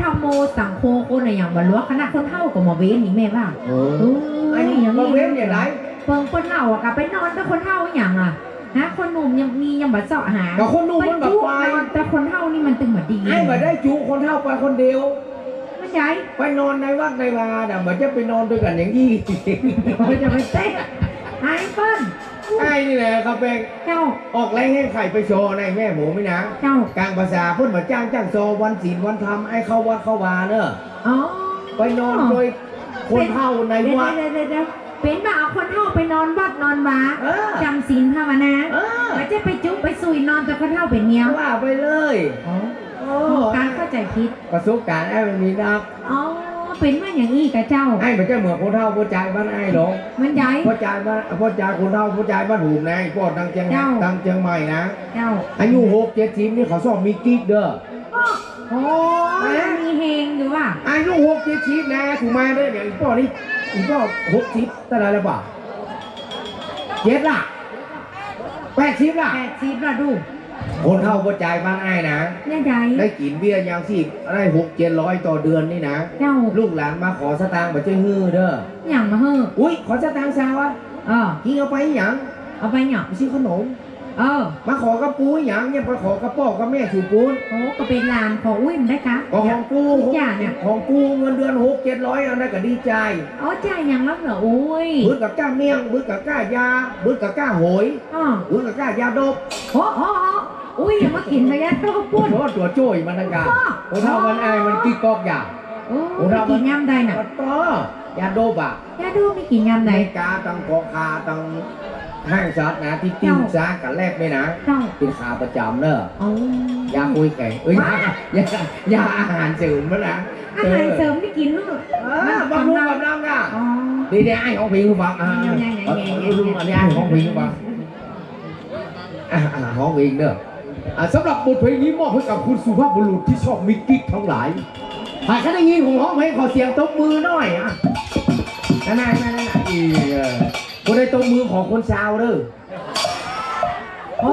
ธัมโมสังโฆ คนอะหยังบ่ลวก ขนาดคนเฒ่าก็บ่เว้นนี่แม่ว่า เออ โอ้ย อันนี้ อย่างนี้ บ่เว้นอย่างไร เปิงคนเฒ่าอะกะไปนอนตวยคนเฒ่าอย่างอะ ฮะ คนหนุ่มยังมียังบ่เซาะหา ก็คนหนุ่มมันบ่ไป ไปจุ๊นอนตวยคนเฒ่านี่มันตึงบ่ดี ไอ้บ่ได้จุ๊คนเฒ่าไปคนเดียว บ่ใจ้ ไปนอนในวัดในวาน่ะ บ่ใจ้ไปนอนตวยกั๋นอย่างอี้ เออ จะไปเต๊ะ ไอ้เปิ้น ไอ้นี่แหละครับแป้ง เจ้า ออกแฮงแฮงไข่ไปซอในแม่หมูไม่นะ เจ้า กลางภาษาเปิ้นบ่าจ้าง จ้างซอวันศีลวันธรรม ไอ้เข้าวัดเข้าวาเนอะ อ๋อ ไปนอนตวยคนเฒ่าในวัด เดี๋ยวๆๆๆ เป๋นว่าเอาคนเฒ่าไปนอนวัดนอนวา เออ จ๋ำศีลภาวนา เออ บ่ใจ้ไปจุ๊ไปสุยนอนตวยคนเฒ่าเป๋นเมีย ว่าไปเลย อ๋อ โอ้ ก๋านเข้าใจ๋ผิด ประสบก๋ารณ์ไอ้มันมีนัก อ๋อ เป๋นมาอย่างอี้ก่ะเจ้า ไอ้บ่ใจ้เหมือนคนเฒ่าป้อจายบ้านไอ้หรอก มันใด ป้อจายบ้าน ป้อจายคนเฒ่าป้อจายบ้านผมนะ ป้อตังเจียง เจ้า ตังเจียงใหม่นะ เจ้า อายุหกเจ็ดสิบนี่เขาชอบมีกิ๊กเด้อ โอ้ ฮะ มีเฮงอยู่ว่ะ อายุหกเจ็ดสิบนะ ถูกมาเด้อเนี่ย อีป้อนี่ อีป้อหกสิบเต้าใดแล้วบ่า เจ็ดละ แปดสิบละ แปดสิบละดู คนเฒ่าป้อจายบ้านไอ้นะ แน่ใจ๋ ได้กิ๋นเบี้ยยังชีพได้หกเจ็ดร้อยต่อเดือนนี่นะ เจ้า ลูกหลานมาขอสตางค์บ่ใจ้หื้อเด้อ หยังบ่หื้อ อุ๊ย ขอสตางค์ซาวอะ เออ กิ๋งเอาไปหยัง เอาไปหยัง ไปซื้อขนม เออ มาขอกระปู๋หยังเนี่ย ไปขอกระป้อกระแม่สู่ปู๊น โอ้ ก็เป๋นหลานของอุ๊ยมันได้กะ ก็ของกู จ้าเนี่ย ของกูเงินเดือนหกเจ็ดร้อยอันนั้นก็ดีใจ๋ อ๋อ จ่ายอย่างนั้นเหรอ โอ้ย บึดกะก้าเมี่ยง บึดกะก้ายา บึดกะก้าโหย อ้อ บึดกะก้ายาดบ โอ้ โอ้ โอ้ อุ๊ย อย่ามากิ๋นเถอะยาดบปู๊น โอ้ ตั๋วโจ้ยมันนะกะ อ้อ คนเฒ่ามันอายมันกี้ก๊อกยา โอ้ คนเฒ่ามัน กิ๋นยามใดน่ะ ก็ยาดบอะ ยาดบนี่กิ๋นยามใด อเมริกาตังกอคาตังห้างสัตว์นะ ตี้ เจ้า ตี้สร้างกั๋นแรกนี่นะ เจ้า เป๋นขาประจ๋ำเนอะ โอ้ ยาคุยแข็ง เอ้ย ยา ว้า ยา ยาอาหารเสริมมันนะ อาหารเสริมนี่กิ๋นลูก เออ บำรุงกำลังอะ อ๋อ นี่ นี่ ไอ้ฮ้องเพลงหื้อฟัง อ่า นี่ นี่ นี่ นี่ นี่ ไอ้ฮ้องเพลงหื้อฟัง อ่า อ่า ฮ้องเพลงเด้อ อ่า สำหรับบทเพลงนี้มอบให้กับคุณสุภาพบุรุษที่ชอบมีกิ๊กทั้งหลาย หากใครได้ยินผมฮ้องเพลงขอเสียงตบมือหน่อย อ่ะ นั่นน่ะ นั่นน่ะ นั่นน่ะ เออ คนใดตบมือขอคนซาวเด้อ โอ้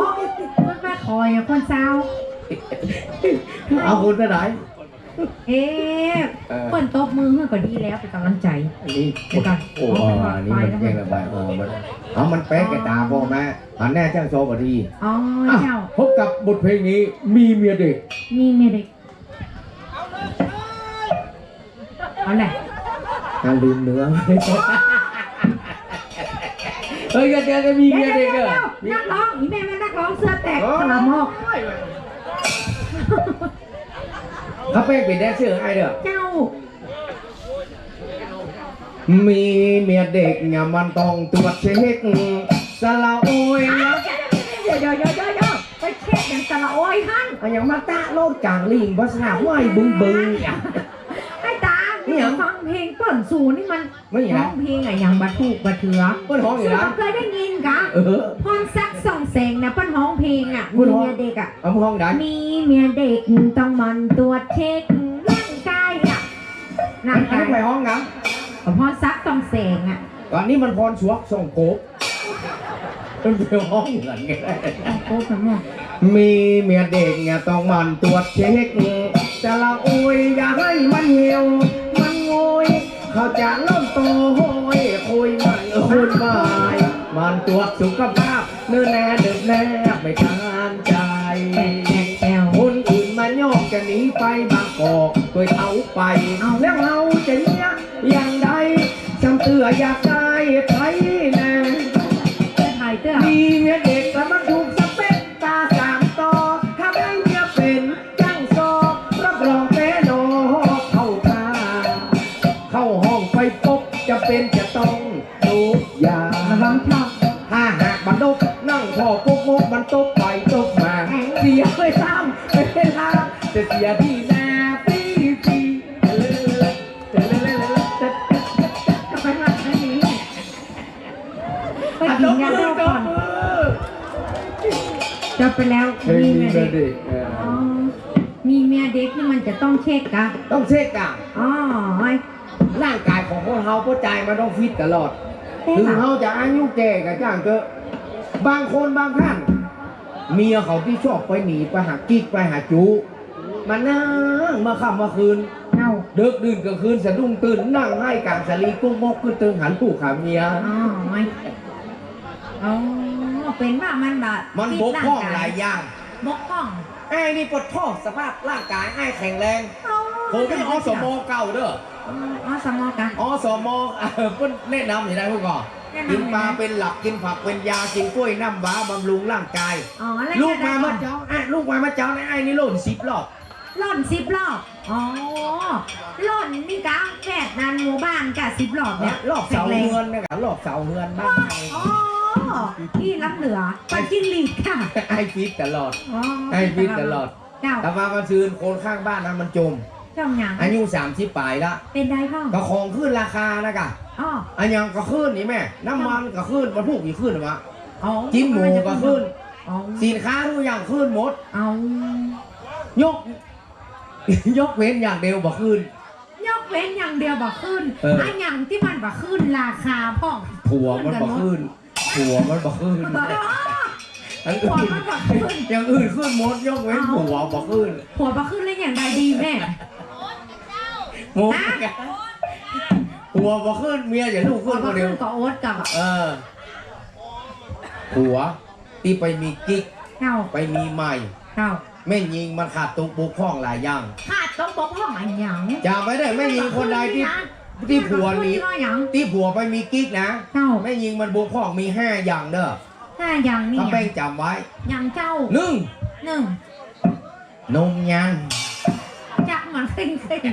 มันมาขออย่างคนซาว เอาคนเต้าใด เอ๊ะ เออ เปิ้นตบมือหื้อก็ดีแล้ว เป๋นก๋ำลังใจ๋ อันนี้ เดี๋ยวก่อน โอ้ เอาไปก่อน อันนี้มัน ไปแล้ว เพลงระบาย เออ มัน เอามันแป๊กกะต๋าพ่อแม่ หันหน้าจ้างซอบ่ดี อ๋อ อ่ะ เจ้า พบกับบทเพลงนี้ มีเมียเด็ก มีเมียเด็ก เอาแหละ อ่ะ ลืมเนื้อ เฮ้ย เดี๋ยว เดี๋ยว มีเมียเด็กเหรอ เดี๋ยว เดี๋ยว เดี๋ยว นักร้อง อีแม่แม่นนักร้องเสื้อแตก โอ้ย ถลำออก เขาไปเป๋นแดนเซอร์ไอ้เด้อ เจ้า มีเมียเด็กเนี่ยมันต้องตรวจเช็ค สละโอยนะ เดี๋ยว เดี๋ยว เดี๋ยว เดี๋ยว ไปเช็คอย่างสละโอยหั้น อะหยังมาตะโลดก๋างลิง ภาษาห้วยบึงบึง ไอ้ต๋า เนี่ย ฟังเพลงเปิ้นสูนี่มัน ไม่นะ ฮ้องเพลงอะหยังบ่ถูกบ่เถือ เปิ้นฮ้องอยู่นะ สูบ่เกยได้ยินกะ เออ พรศักดิ์ ส่องแสงนะ เปิ้นฮ้องเพลงอะ เปิ้นฮ้อง มีเมียเด็กอะ เอามึงฮ้องได้ มีเมียเด็กต้องหมั่นตรวจเช็คร่างกายอะ ร่างกาย อันนี้ใผฮ้องนะ พรศักดิ์ ส่องแสงอะ อันนี้มันพรสวกส่องกบ มันไปฮ้องเหมือนกัน ส่องกบเหมือนกัน มีเมียเด็กเนี่ยต้องหมั่นตรวจเช็ค สละโอยอย่าหื้อมันเหี่ยว มันโงย เขาจะล้มโตโหย โคยใหม่โคนใหม่ หมั่นตรวจสุขภาพ เนิ่นแน่เนิบแนบไม่ทันใจ คนอื่นมายอกจะหนีไปบางกอก โดยเอาไป เอา แล้วเฮาจะเยียะอย่างใด ซ้ำเตื้ออยากได้ใผแน่ จะถ่ายเตื้อ มีเมียเด็กแล้วมันถูกสเปคตาสามต่อ ถ้าได้เมียเป๋นจ้างซอ รับรองแป๊หนอเข้าท่า เข้าห้องไปปบ จำเป๋นจะต้อง โดบยา ระวังเถาะ ถ้าหากบ่โดบ นั่งผ่อก๊กมก มันตบไปตบมา เสียไปซ้ำ ไปล้าง จะเสียที่หน้าฟรีๆ ก็ไปว่าแค่นี้ ไปกิ๋นยาดองก่อน อ่ะ ตบมือ ตบมือ จบไปแล้ว เพลง มีเมียเด็ก มีเมียเด็ก เออ อ๋อ มีเมียเด็กนี่มันจะต้องเช็คกะ ต้องเช็คกะ อ๋อ ร่างกายของคนเฮาป้อจายมันต้องฟิตตลอด ใช่ค่ะ ถึงเฮาจะอายุแก่กะจ้างเต๊อะ บางคนบางท่าน เมียเขาตี้ชอบไปหนีไปหากิ๊กไปหาจู๊ มานั่งเมื่อค่ำเมื่อคืน เอ้า ดึกดื่นก๋างคืนสะดุ้งตื่น นั่งไห้ก๋างสาลีก๊กมกกึ๊ดตึงหาลูกหาเมีย อ๋อ ไม่ อ๋อ เป๋นว่ามันบ่ มันบกพร่องหลายอย่าง บกพร่อง อ้ายนี่ปะโถ สภาพร่างกายอ้ายแข็งแรง อ๋อ ผมเป๋น อสม เก่าเด้อ อ๋อ อสม กะ อสม เอ่อ เปิ้นแนะนำอยู่นะ ฮู้ก่อ แนะนำ กิ๋นปลาเป๋นหลัก กิ๋นผักเป๋นยา กิ๋นก๊วยน้ำว้า บำรุงร่างกาย อ๋อ แล้ว ลุกมาเมื่อเจ๊า อ่ะ ลุกมาเมื่อเจ๊านะ อ้ายนี่ล่นสิบรอบ ล่นสิบรอบ อ๋อ ล่นนี่กะแวดนั้นหมู่บ้านกะสิบรอบเนี่ย รอบเสาเฮือนเนี่ยกะ รอบเสาเฮือนบ้าน อ๋อ อี้ล้ำเหลือ ปั่นจิ้งหรีดค่ะ อ้ายฟิตตลอด อ๋อ อ้ายฟิตตลอด เจ้า แต่ว่าวันซืนคนข้างบ้านนั้นมันจ่ม ต้องหยัง อายุสามสิบป๋ายละ เป๋นใดพ่อง ก็ของขึ้นราคานะก่ะ อ้อ อะหยังก็ขึ้นนี่แม่ น้ำมันก็ขึ้น บ่ฮู้สิขึ้นวะ อ๋อ จิ๊นหมูก็ขึ้น อ๋อ สินค้าทุกอย่างขึ้นหมด เอา ยก ยกเว้นอย่างเดียวบ่ขึ้น ยกเว้นอย่างเดียวบ่ขึ้น เออ อะหยังตี้มันบ่ขึ้นราคาพ่อง ผัวมันบ่ขึ้น ผัวมันบ่ขึ้น อ๋อ อย่างอื่น ผัวมันบ่ขึ้น อย่างอื่นขึ้นหมด ยกเว้น เอา ผัวบ่ขึ้น ผัวบ่ขึ้นแล้วอย่างใดดีแม่ หมด ฮะ ผัวบ่ขึ้น เมียจะลุกขึ้นคนเดียว ผัวบ่ขึ้นก็อดก่อ เออ ผัวตี้ไปมีกิ๊ก เจ้า ไปมีใหม่ เจ้า แม่ญิงมันขาดตกบกพร่องหลายอย่าง ขาดตกบกพร่องอะหยัง จ๋ำไว้เน่อ แม่ญิงคนใดตี้ ตี้ผัวหนี ตี้ผัวไปมีกิ๊กนะ เจ้า แม่ญิงมันบกพร่องมีห้าอย่างเน่อ ห้าอย่างนี่ ถ้าแป้งจ๋ำไว้ หยังเจ้า นึ่ง นึ่ง นมยัน จักมันเซ็ง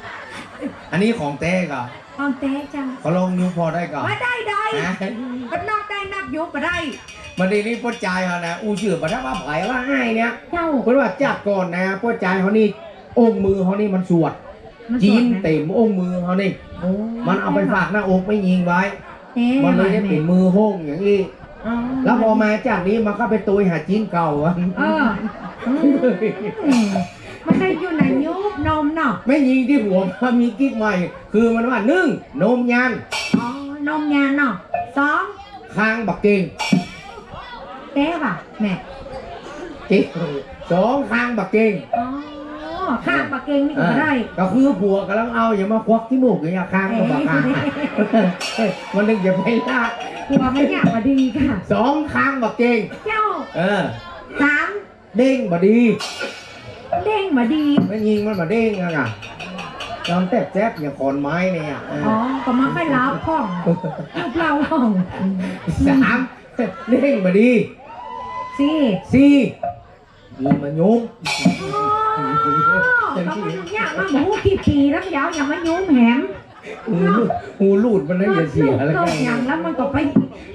ๆ อันนี้ของแต๊ก่อ ของแต๊เจ้า ขอลองยุบผ่อได้ก่อ บ่ได้ ได้ ฮะ บ้านนอกได้นักยุบบ่ได้ บ่าดนี้นี่ป้อจายเฮานะ อู้จื้อบ่ได้ว่าใผว่าอ้ายเนี่ย เจ้า เปิ้นว่าจากก่อนนะ ป้อจายเฮานี่ องค์มือเฮานี่มันสวด มันสวดนะ จีนเต็มองค์มือเฮานี่ โอ้ มันเอาไปฝากหน้าอกแม่ญิงไว้ เอ๊ะ มันเลยได้เป๋นมือโฮ่งอย่างอี้ อ๋อ แล้วพอมาจากนี้มันก็ไปโตยหาจีนเก่าอะ เออ อืม มันได้อยู่ในยุคนมเนาะ แม่ญิงตี้ผัวมามีกิ๊กใหม่ คือมันว่า นึ่ง นมยัน อ๋อ นมยันเนาะ สอง คางบ่าเก่ง แต๊บ่ะแม่ เก่ง สอง คางบ่าเก่ง อ๋อ คางบ่าเก่งนี่ก็ได้ เออ ก็คือผัวก่ำลังเอา อย่ามาควักขี้มูกอย่างเงี้ย คางก็บ่าคาง เอ๊ะ มันนึกจะไปละ ผัวมันอยากมาดีค่ะ สอง คางบ่าเก่ง เจ้า เออ สาม เด้งบ่ดี เด้งบ่ดี แม่ญิงมันบ่เด้งอะ นอนแต๊บๆ อย่างขอนไม้เนี่ย เออ อ๋อ ก็มาค่อยรับพ่อง ยุบเล่าพ่อง สาม เด้งบ่ดี สี่ สี่ มีมายุ้ม อ๋อ ก็มันยากมาก บ่ฮู้กี่ปี๋แล้ว เดี๋ยวอย่ามายุ้มแหม หู หูรูดมันนะ อย่าเสียแล้ว ลูกอย่างแล้วมันก็ไป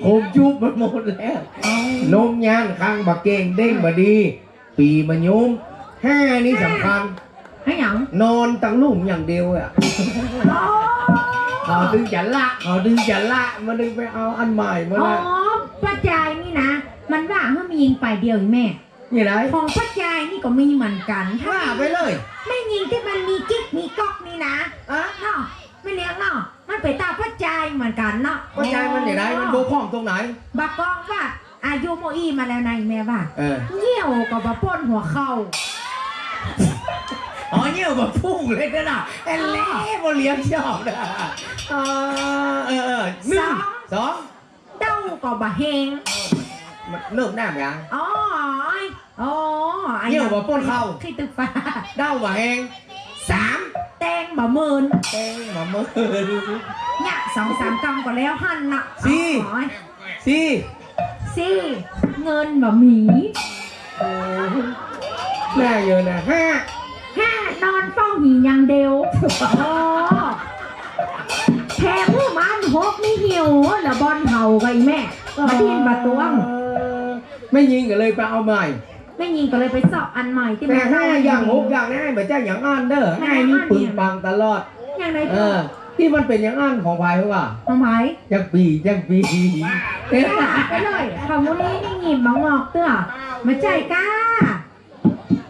ผมจุบมันหมดแล้ว อ๋อ นมยัน คางบ่าเก่ง เด้งบ่ดี ปี๋มายุ้ม ห้า นี่สำคัญ ห้าหยัง นอนตังลุ่มอย่างเดียวอะ อ๋อ เขาตึงจะละ เขาตึงจะละ มันตึงไปเอาอันใหม่มาละ อ๋อ ป้อจายนี่นะ มันว่าหื้อมีญิงฝ่ายเดียวอีแม่ นี่ได ของป้อจายนี่ก็มีเหมือนกั๋น ว่าไปเลย แม่ญิงตี้มันมีกิ๊กมีก๊อกนี่นะ อะ เนาะ แม่เลี้ยงเนาะ มันเป๋นต๋าป้อจายเหมือนกั๋นเนาะ ป้อจายมันอย่างไร มันบกพร่องตรงไหน บ่าก็ว่าอายุโมอี้มาแล้วนะอีแม่ว่า เออ เยี่ยวก็บ่าป้นหัวเข่า อ๋อ เยี่ยวบ่าพุ่งเลยนะ แอนแล่ บ่เลี้ยงชอบนะ เออ เออ เออ นึ่ง สอง สอง เด้าก็บ่าเฮง มันเนิบหน้าเหมือนกั๋น อ๋อ อ๋อ เยี่ยวบ่าป้นเข่า ขี้ตึกฟ้า เด้าบ่าเฮง สาม แตงบ่าเมิน แตงบ่าเมิน เนี่ย สองสามกำก็แล้วหั้นน่ะ สี่ อ๋อ สี่ สี่ เงินบ่ามี โอ้ แม่เยอะนะ ห้า ห้า นอนเฝ้าหีอย่างเดียว อ๋อ แถมหื้อมันหกนี่หิว แล้วบ่อนเผาก็อีแม่ บ่าดิ้นบ่าตวง แม่ญิงก็เลยไปเอาใหม่ แม่ญิงก็เลยไปเซาะอันใหม่ตี้ แต่ มัน ห้าอย่างหกอย่างนี่บ่ใจ้อย่างอั้นเน่อ อันนี้ ห้านี่ปึงปังตลอด อย่างไหน เออ ตี้มันเป๋นอย่างอั้นของใผวะ ของใผ อย่างปี๋ อย่างปี๋ ไปเลย เขามู้นี้นี่หงิมมางอกเตื้อ บ่ใจ้ก้า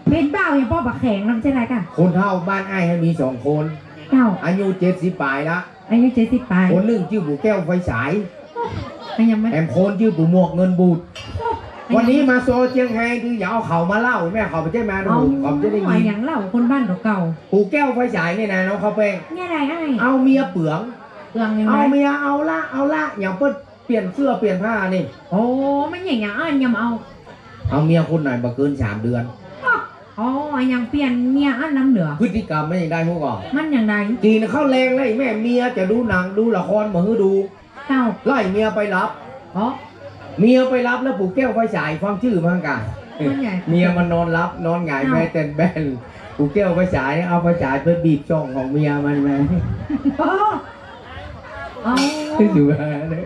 เป๋นบ่าวอย่างป้อบ่าแข็งนำใจ้ไรก้า คนเฒ่าบ้านอ้ายมีสองคน เจ้า อายุเจ็ดสิบป๋ายละ อายุเจ็ดสิบป๋าย คนนึ่งจื้อปู่แก้วไฟฉาย อะหยังมัน แถมคนจื้อปู่หมวกเงินบูด อะหยัง วันนี้มาโซเจียงไฮ้ คืออย่าเอาเขามาเล่า แม่เขาบ่ใจ้มาดู อ๋อ เขาบ่ใจ้ได้ยิน อะหยังเล่าคนบ้านเก่าๆ ปู่แก้วไฟฉายนี่นะ น้องข้าวแป้ง เนี่ยอะไรอ้าย เอาเมียเปือง เปืองยังไง เอาเมีย เอาละ เอาละ อย่างเปิ้นเปลี่ยนเสื้อเปลี่ยนผ้านี่ โอ้ มันอย่าง อย่างอั้นยังเอา เอาเมียคนไหนบ่เกินสามเดือน อ๋อ อย่างเปลี่ยนเมียอั้นนำเน่อ พฤติกรรมมันอย่างใดฮู้ก่อ มันอย่างใด กิ๋นข้าวแลงแล้วอีแม่ เมียจะดูหนังดูละครบ่หื้อดู เจ้า ไล่เมียไปหลับ อ๋อ เมียไปหลับแล้วปู่แก้วไฟฉายฟังจื้อมันก่ะ มันไง เมียมันนอนหลับ นอนหงาย เอ้า แม่แต่นแบน ปู่แก้วไฟฉายเอาไฟฉายไปบีบจ้องของเมียมันมา อ๋อ อ๋อ ที่สุดแล้วเนี่ย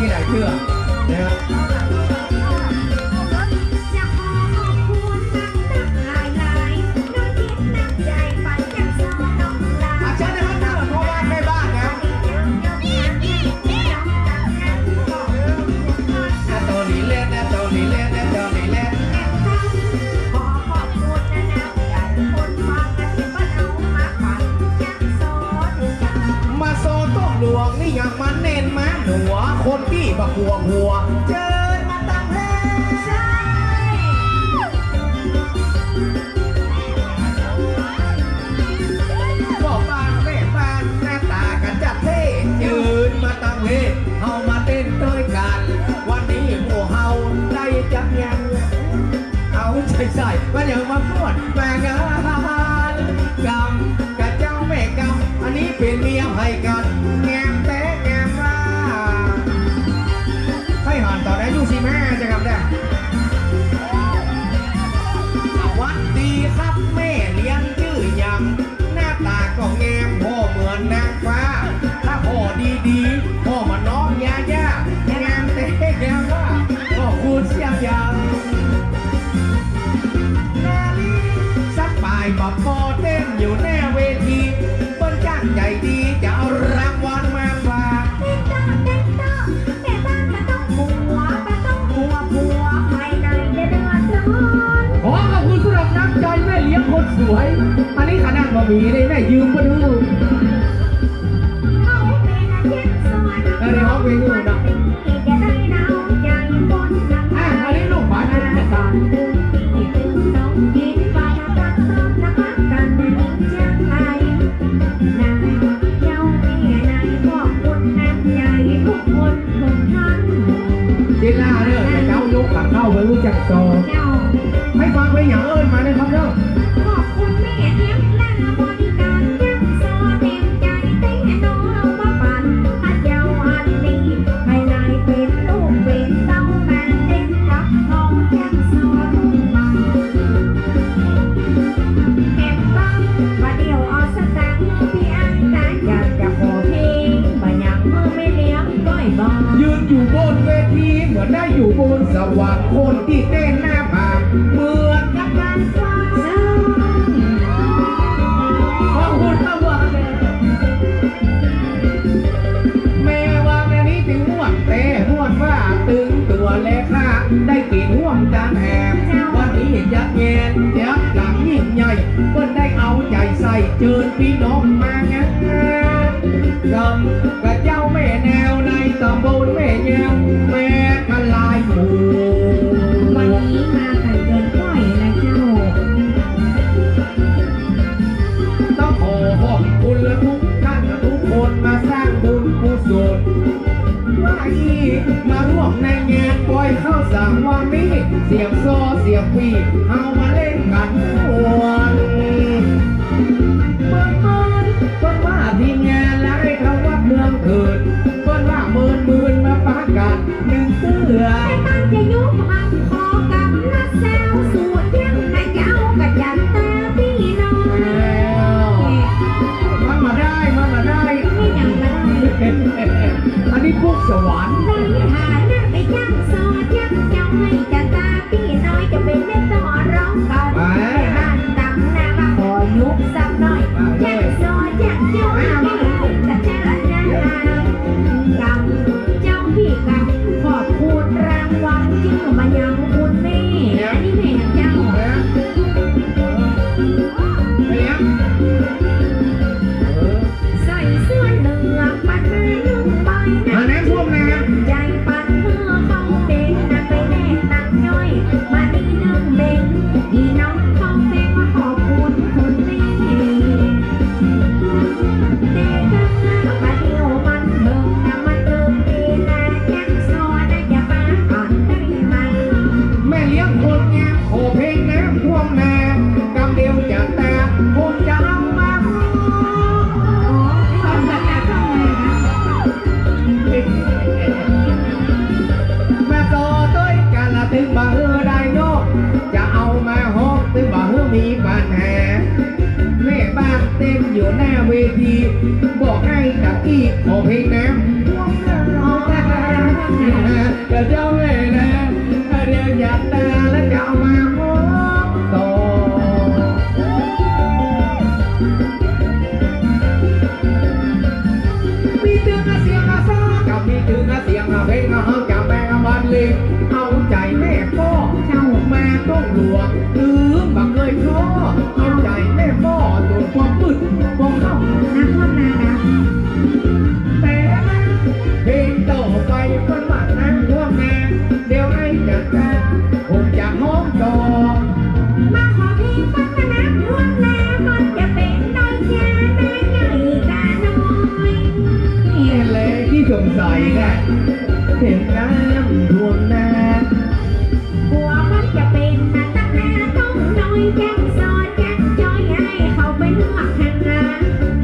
ตี้ไหนเตื้อ นะครับ อ่ะ เชิญนะครับ พ่อบ้านแม่บ้านนะครับ อ่ะ ตอลีแลดนะ ตอลีแลดนะ ตอลีแลด มาซอต้มหลวงนี่ยังมาแน่นมาหนัว คนตี้บ่กั๋วหัว เจิญมาตังเพ ใช่ พ่อบ้านแม่บ้านหน้าต๋ากั๋นจัดเท่ เจิญมาตังเพ เฮามาเต้นตวยกั๋น วันนี้หมู่เฮาได้จักยัง เอาใส่ใส่ มันยังมาม่วนมางานกำ กะเจ้าแม่กำ อันนี้เป๋นเมียใผกั๋น แงมแต๊แงมว่า ใค่หันต๋อนอายุสิบห้า จะกำได้ สวัสดีครับ แม่เลี้ยงจื้อหยัง หน้าต๋าก็แงมผ่อเหมือนนางฟ้า ถ้าผ่อดีๆ ผ่อเหมือนน้องยาย่า แงมแต๊แงมว่า ขอบคุณเสียงยาว นาลีสักปายบ่ปอเต้นอยู่หน้าเวที เปิ้นจ้างใจ๋ดีจะเอารางวัลมาฝาก เต้นต่อ เต้นต่อ แม่บ้านบ่ต้องกั๋ว บ่ต้องกั๋ว ผัวภายในจะเดือดร้อน ขอขอบคุณสำหรับน้ำใจแม่เลี้ยงคนสวย อันนี้ขนาดบ่มีเลย แม่ยืมก็ดู เอาแม่นะเจ็บสวย เออ เดี๋ยวเอาไปดูนะ จะได้หนาวใจ๋คนหนึ่ง อ่ะ อันนี้ลูกหมา ศิลาเด้อ เจ้ายกกับเข้าไปรู้จักซอ เจ้า ให้ฟังเพลงอย่างเอิ้นมาเลยครับเด้อ ขอบคุณแม่เลี้ยงและบริการยังซอเต็มใจ๋ แต่น้องมาปั่นพระเจ้าอันนี้ ให้นายเป๋นลูกเป๋นเต้า แม่เต้นกับน้องยังซอลูกมา เก็บตังค์บ่าเดี่ยวเอาสตางค์ พี่อั้นตาอยากจะขอเพลง บ่ายังเมื่อแม่เลี้ยงก้อยบอก ยืนอยู่บนเวทีเหมือนได้อยู่บนสวรรค์ คนตี้เต้นหน้าผากเหมือนกับนางฟ้า ขอบคุณครับ แม่ว่าแม่นี้ตึงม่วน แต่ม่วนว่าตึงตั๋วแลค่ะ ได้กิ๋นฮ่วมจานแหม วันนี้จัดแหม จัดหลังยิ่งใหญ่ เปิ้นได้เอาใจ๋ใส่ เจิญปี้น้องมางานกำ กะเจ้าแม่แนวในต๋ำบลแม่แยม แม่กะลายหมู่ วันนี้มากั๋นเกินร้อยนะเจ้า ต้องขอขอบคุณและทุกท่านทุกคนมาสร้างบุญกุศล ว่าอี้มาร่วมในงานปอยข้าวสากวันนี้ เสียงซอเสียงปี่ เอามาเล่นกั๋นม่วน เปิ้นเปิ้น เปิ้นว่าทีมงานและให้เข้าวัดเมืองเถิด เปิ้นว่าเมินเมินมาปะกั๋น นึ่งเตื้อ แต่ตั้งจะยุบหันขอกำนัดแซวสู่เที่ยงนะเจ้ากะจัดตาปี้น้อย อ้าว มันมาได้ มันมาได้ ไม่ยังมาได้ อันนี้พวกสวรรค์ ได้หาหน้าไปจ้างซอจ้างเจ้าให้จัดตาปี้น้อย จะเป๋นแม่ต่อร้องเก่า ไป แม่บ้านต๋ำหน้ามาขอยุบสักหน่อย มาเลย จ้างซอจ้างเจ้าให้จัดตาปี้น้อย กำ เจ้าพี่กำ ขอบคุณรางวัลจื้อมายังคุณแม่ เนี่ย อันนี้แม่เจ้า เนี่ย เนี่ย เออ ใส่เสื้อเหลืองปันมานึ่งใบนะ มาน้ำท่วมนะ ใจ๋ปันเมื่อเขาเป๋นนะ ไปแลกตังค์ย่อย มานี่นึ่งเบ้ง อีน้องเขาเป๋นมาขอบคุณคุณแม่ แต่ เวที บอกไอ้ตะกี้ขอเพลงแนม อ๋อ กระเจ้าแม่แนม เดี๋ยวอยากตาแล้วจะเอามาฮ้องต่อ มีตึงเสียงอะซ้อ กับมีตึงเสียงอะเพลงอะ เฮาจะแปลงอะบรรเลง เอาใจ๋แม่ป้อ เจ้า แม่ต้องหลวง ลืมบ่เกยท้อ เอาใจ๋แม่ป้อ ตรวจความมืด บ่เข้า น้ำท่วมนานะ แต่เพลงต่อไปเปิ้นว่าน้ำท่วมนา เดี๋ยวไอ้จะตา ผมจะฮ้องต่อ มาขอเพลงเปิ้นว่าน้ำท่วมนา เปิ้นจะเป๋นได้จ้า นาใหญ่กาน้อย นี่แหละที่สงสัยนะ เป๋นน้ำท่วมนา กั๋วมันจะเป๋นนาตักนาต้องน้อย จั๊งสอดจั๊งจอย ให้เขาไปลวกหั้นนา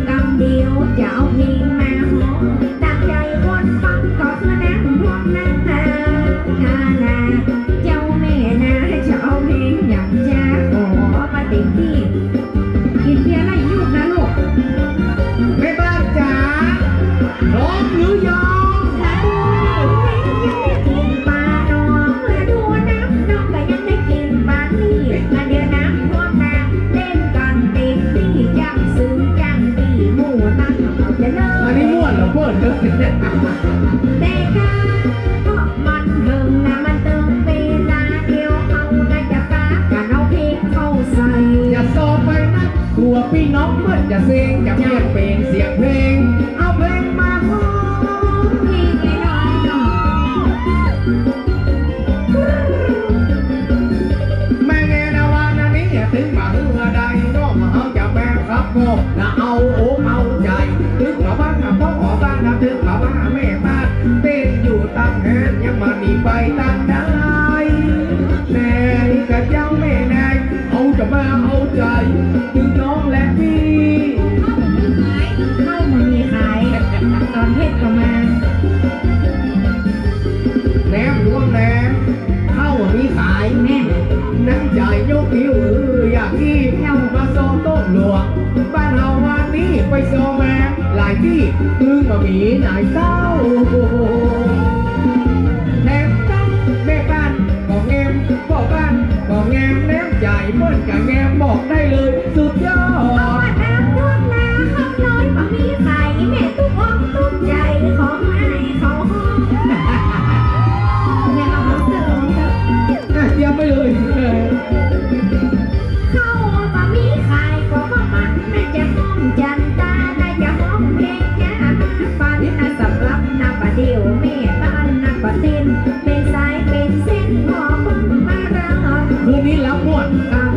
กำเดียวจะเอาเพลงมาฮ้อง ตามใจ๋คนฟังก็คือน้ำท่วมนา นา นา เจ้าแม่นา จะเอาเพลงหยังจ๊ะ ขอมาเต็มตี้ กิ๋นเบียร์ไล่ยุงนะลูก แม่บ้านจ๋า พร้อมหรือยัง มาดูน้ำยังได้กิ๋นปลาน้อง มาดูน้ำน้องก็ยังได้กิ๋นปลานี่ มาเดี๋ยวน้ำท่วมนา เล่นกั๋นเต็มตี้ จั๊ง ซึ่งจั๊งตี้หมู่ตังเขาจะเลิก อันนี้ม่วนเหรอเปิ้น แต่กา เพราะมันเถิงนะ มันเถิงเวลา เดี๋ยวเฮาน่าจะปากั๋นเอาเพลงเข้าใส่ อย่าซอไปนะ กั๋วปี้น้องเปิ้นจะเซ็ง จะเปลี่ยนเป๋นเสียงเพลง เอาเพลงมาฮ้อง เพลงน้อยๆ หน่อย มาแงนาวานานี้ ตึงบ่าเฮือได้ น้องเฮาจะแบ่งครับ ก็นะเอาอกเอาใจ๋ ตึงบ่าบ้านนะพ่อบ้านนะ ตึงบ่าบ้านแม่บ้าน เต้นอยู่ตางแหน ยังบ่หนีไปตางใด แม่กะเจ้าแม่นาย เฮาจะมาเอาใจ๋ ตึงน้องและปี้ ข้าวบ่มีขาย ข้าวบ่มีขาย ตอนเทศน์ก็มา แนมหลวงแนม ข้าวบ่มีขาย แม่น น้ำใจ๋ยกหิ้ว เออ อยากอี้ เจ้า มาซอต้นหลวง บ้านเฮาวันนี้ไปซอมาหลายตี้ ตึงบ่มีหลายเต้า แถมต้องแม่บ้านก็แงม พ่อบ้านก็แงม แนมใจ๋เปิ้นก็แงม บอกได้เลย สุดยอด เพราะว่าน้ำท่วมนา ข้าวน้อยบ่มีขาย แม่ตุ๊กอกตุ๊กใจ๋ ขอให้เขาฮ้อง แม่มาฮ้องเถอะ ฮ้องเถอะ อ่ะ เตรียมไปเลย เออ ข้าวบ่มีขาย ก็เพราะมันน่าจะฮ้องจันตา น่าจะฮ้องเพลงจ้า มาปันนะ สำหรับนาบ่าเดี่ยว แม่บ้านนาบ่าเต้น เป๋นสายเป๋นเส้น ขอเปิ้นมารอ คืนนี้รับม่วน กับ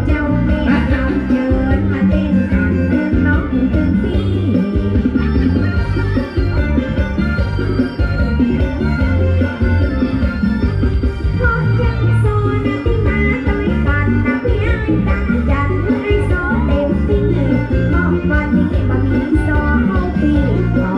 เจ้าแม่รับเจิญ มาเต้นกั๋นตึงน้องตึงปี้ เพราะจั๊งซอนะตี้มาตวยกั๋นนะ ปี้อ้ายตาจั๋น หื้ออ้ายซอเต็มตี้ เพราะวันนี้บ่มีซอเข้าตี้ เขา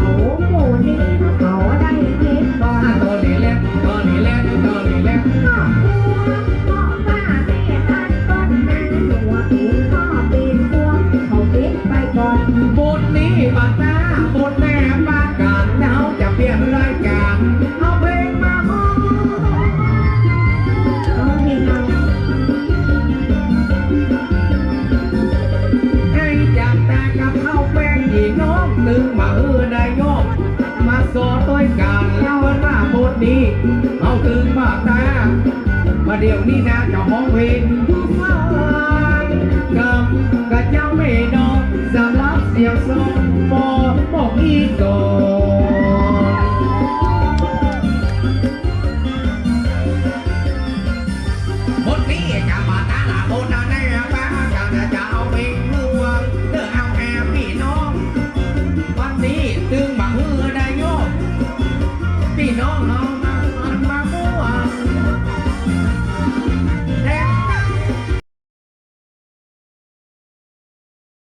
หมู่นี้เขาได้เก็บก่อน อ่ะ ตอแหลแหละ ตอแหลแหละ ตอแหลแหละ ครอบครัว เพราะว่าแม่ตั๊กก้นนา หนัวเป๋นพ่อเป๋นครัว เขาเก็บไปก่อน บทนี้บ่าต้า บทแหน้าปะกั๋น เฮาจะเปลี่ยนรายก๋าน เอาเพลงมาฮ้อง เอาเพลงเอา ไอ้จักตากับข้าวแป้ง อี่น้องตึงบ่าเฮือได้ยอม มาซอตวยกั๋น เปิ้นว่าบทนี้ เฮาตึงบ่าต้า บ่าเดี่ยวนี้นาจะฮ้องเพลง ผู้ฟัง กับกะเจ้าแม่น้อง สำหรับเสียงซอ บ่ บอกอี้ก่อน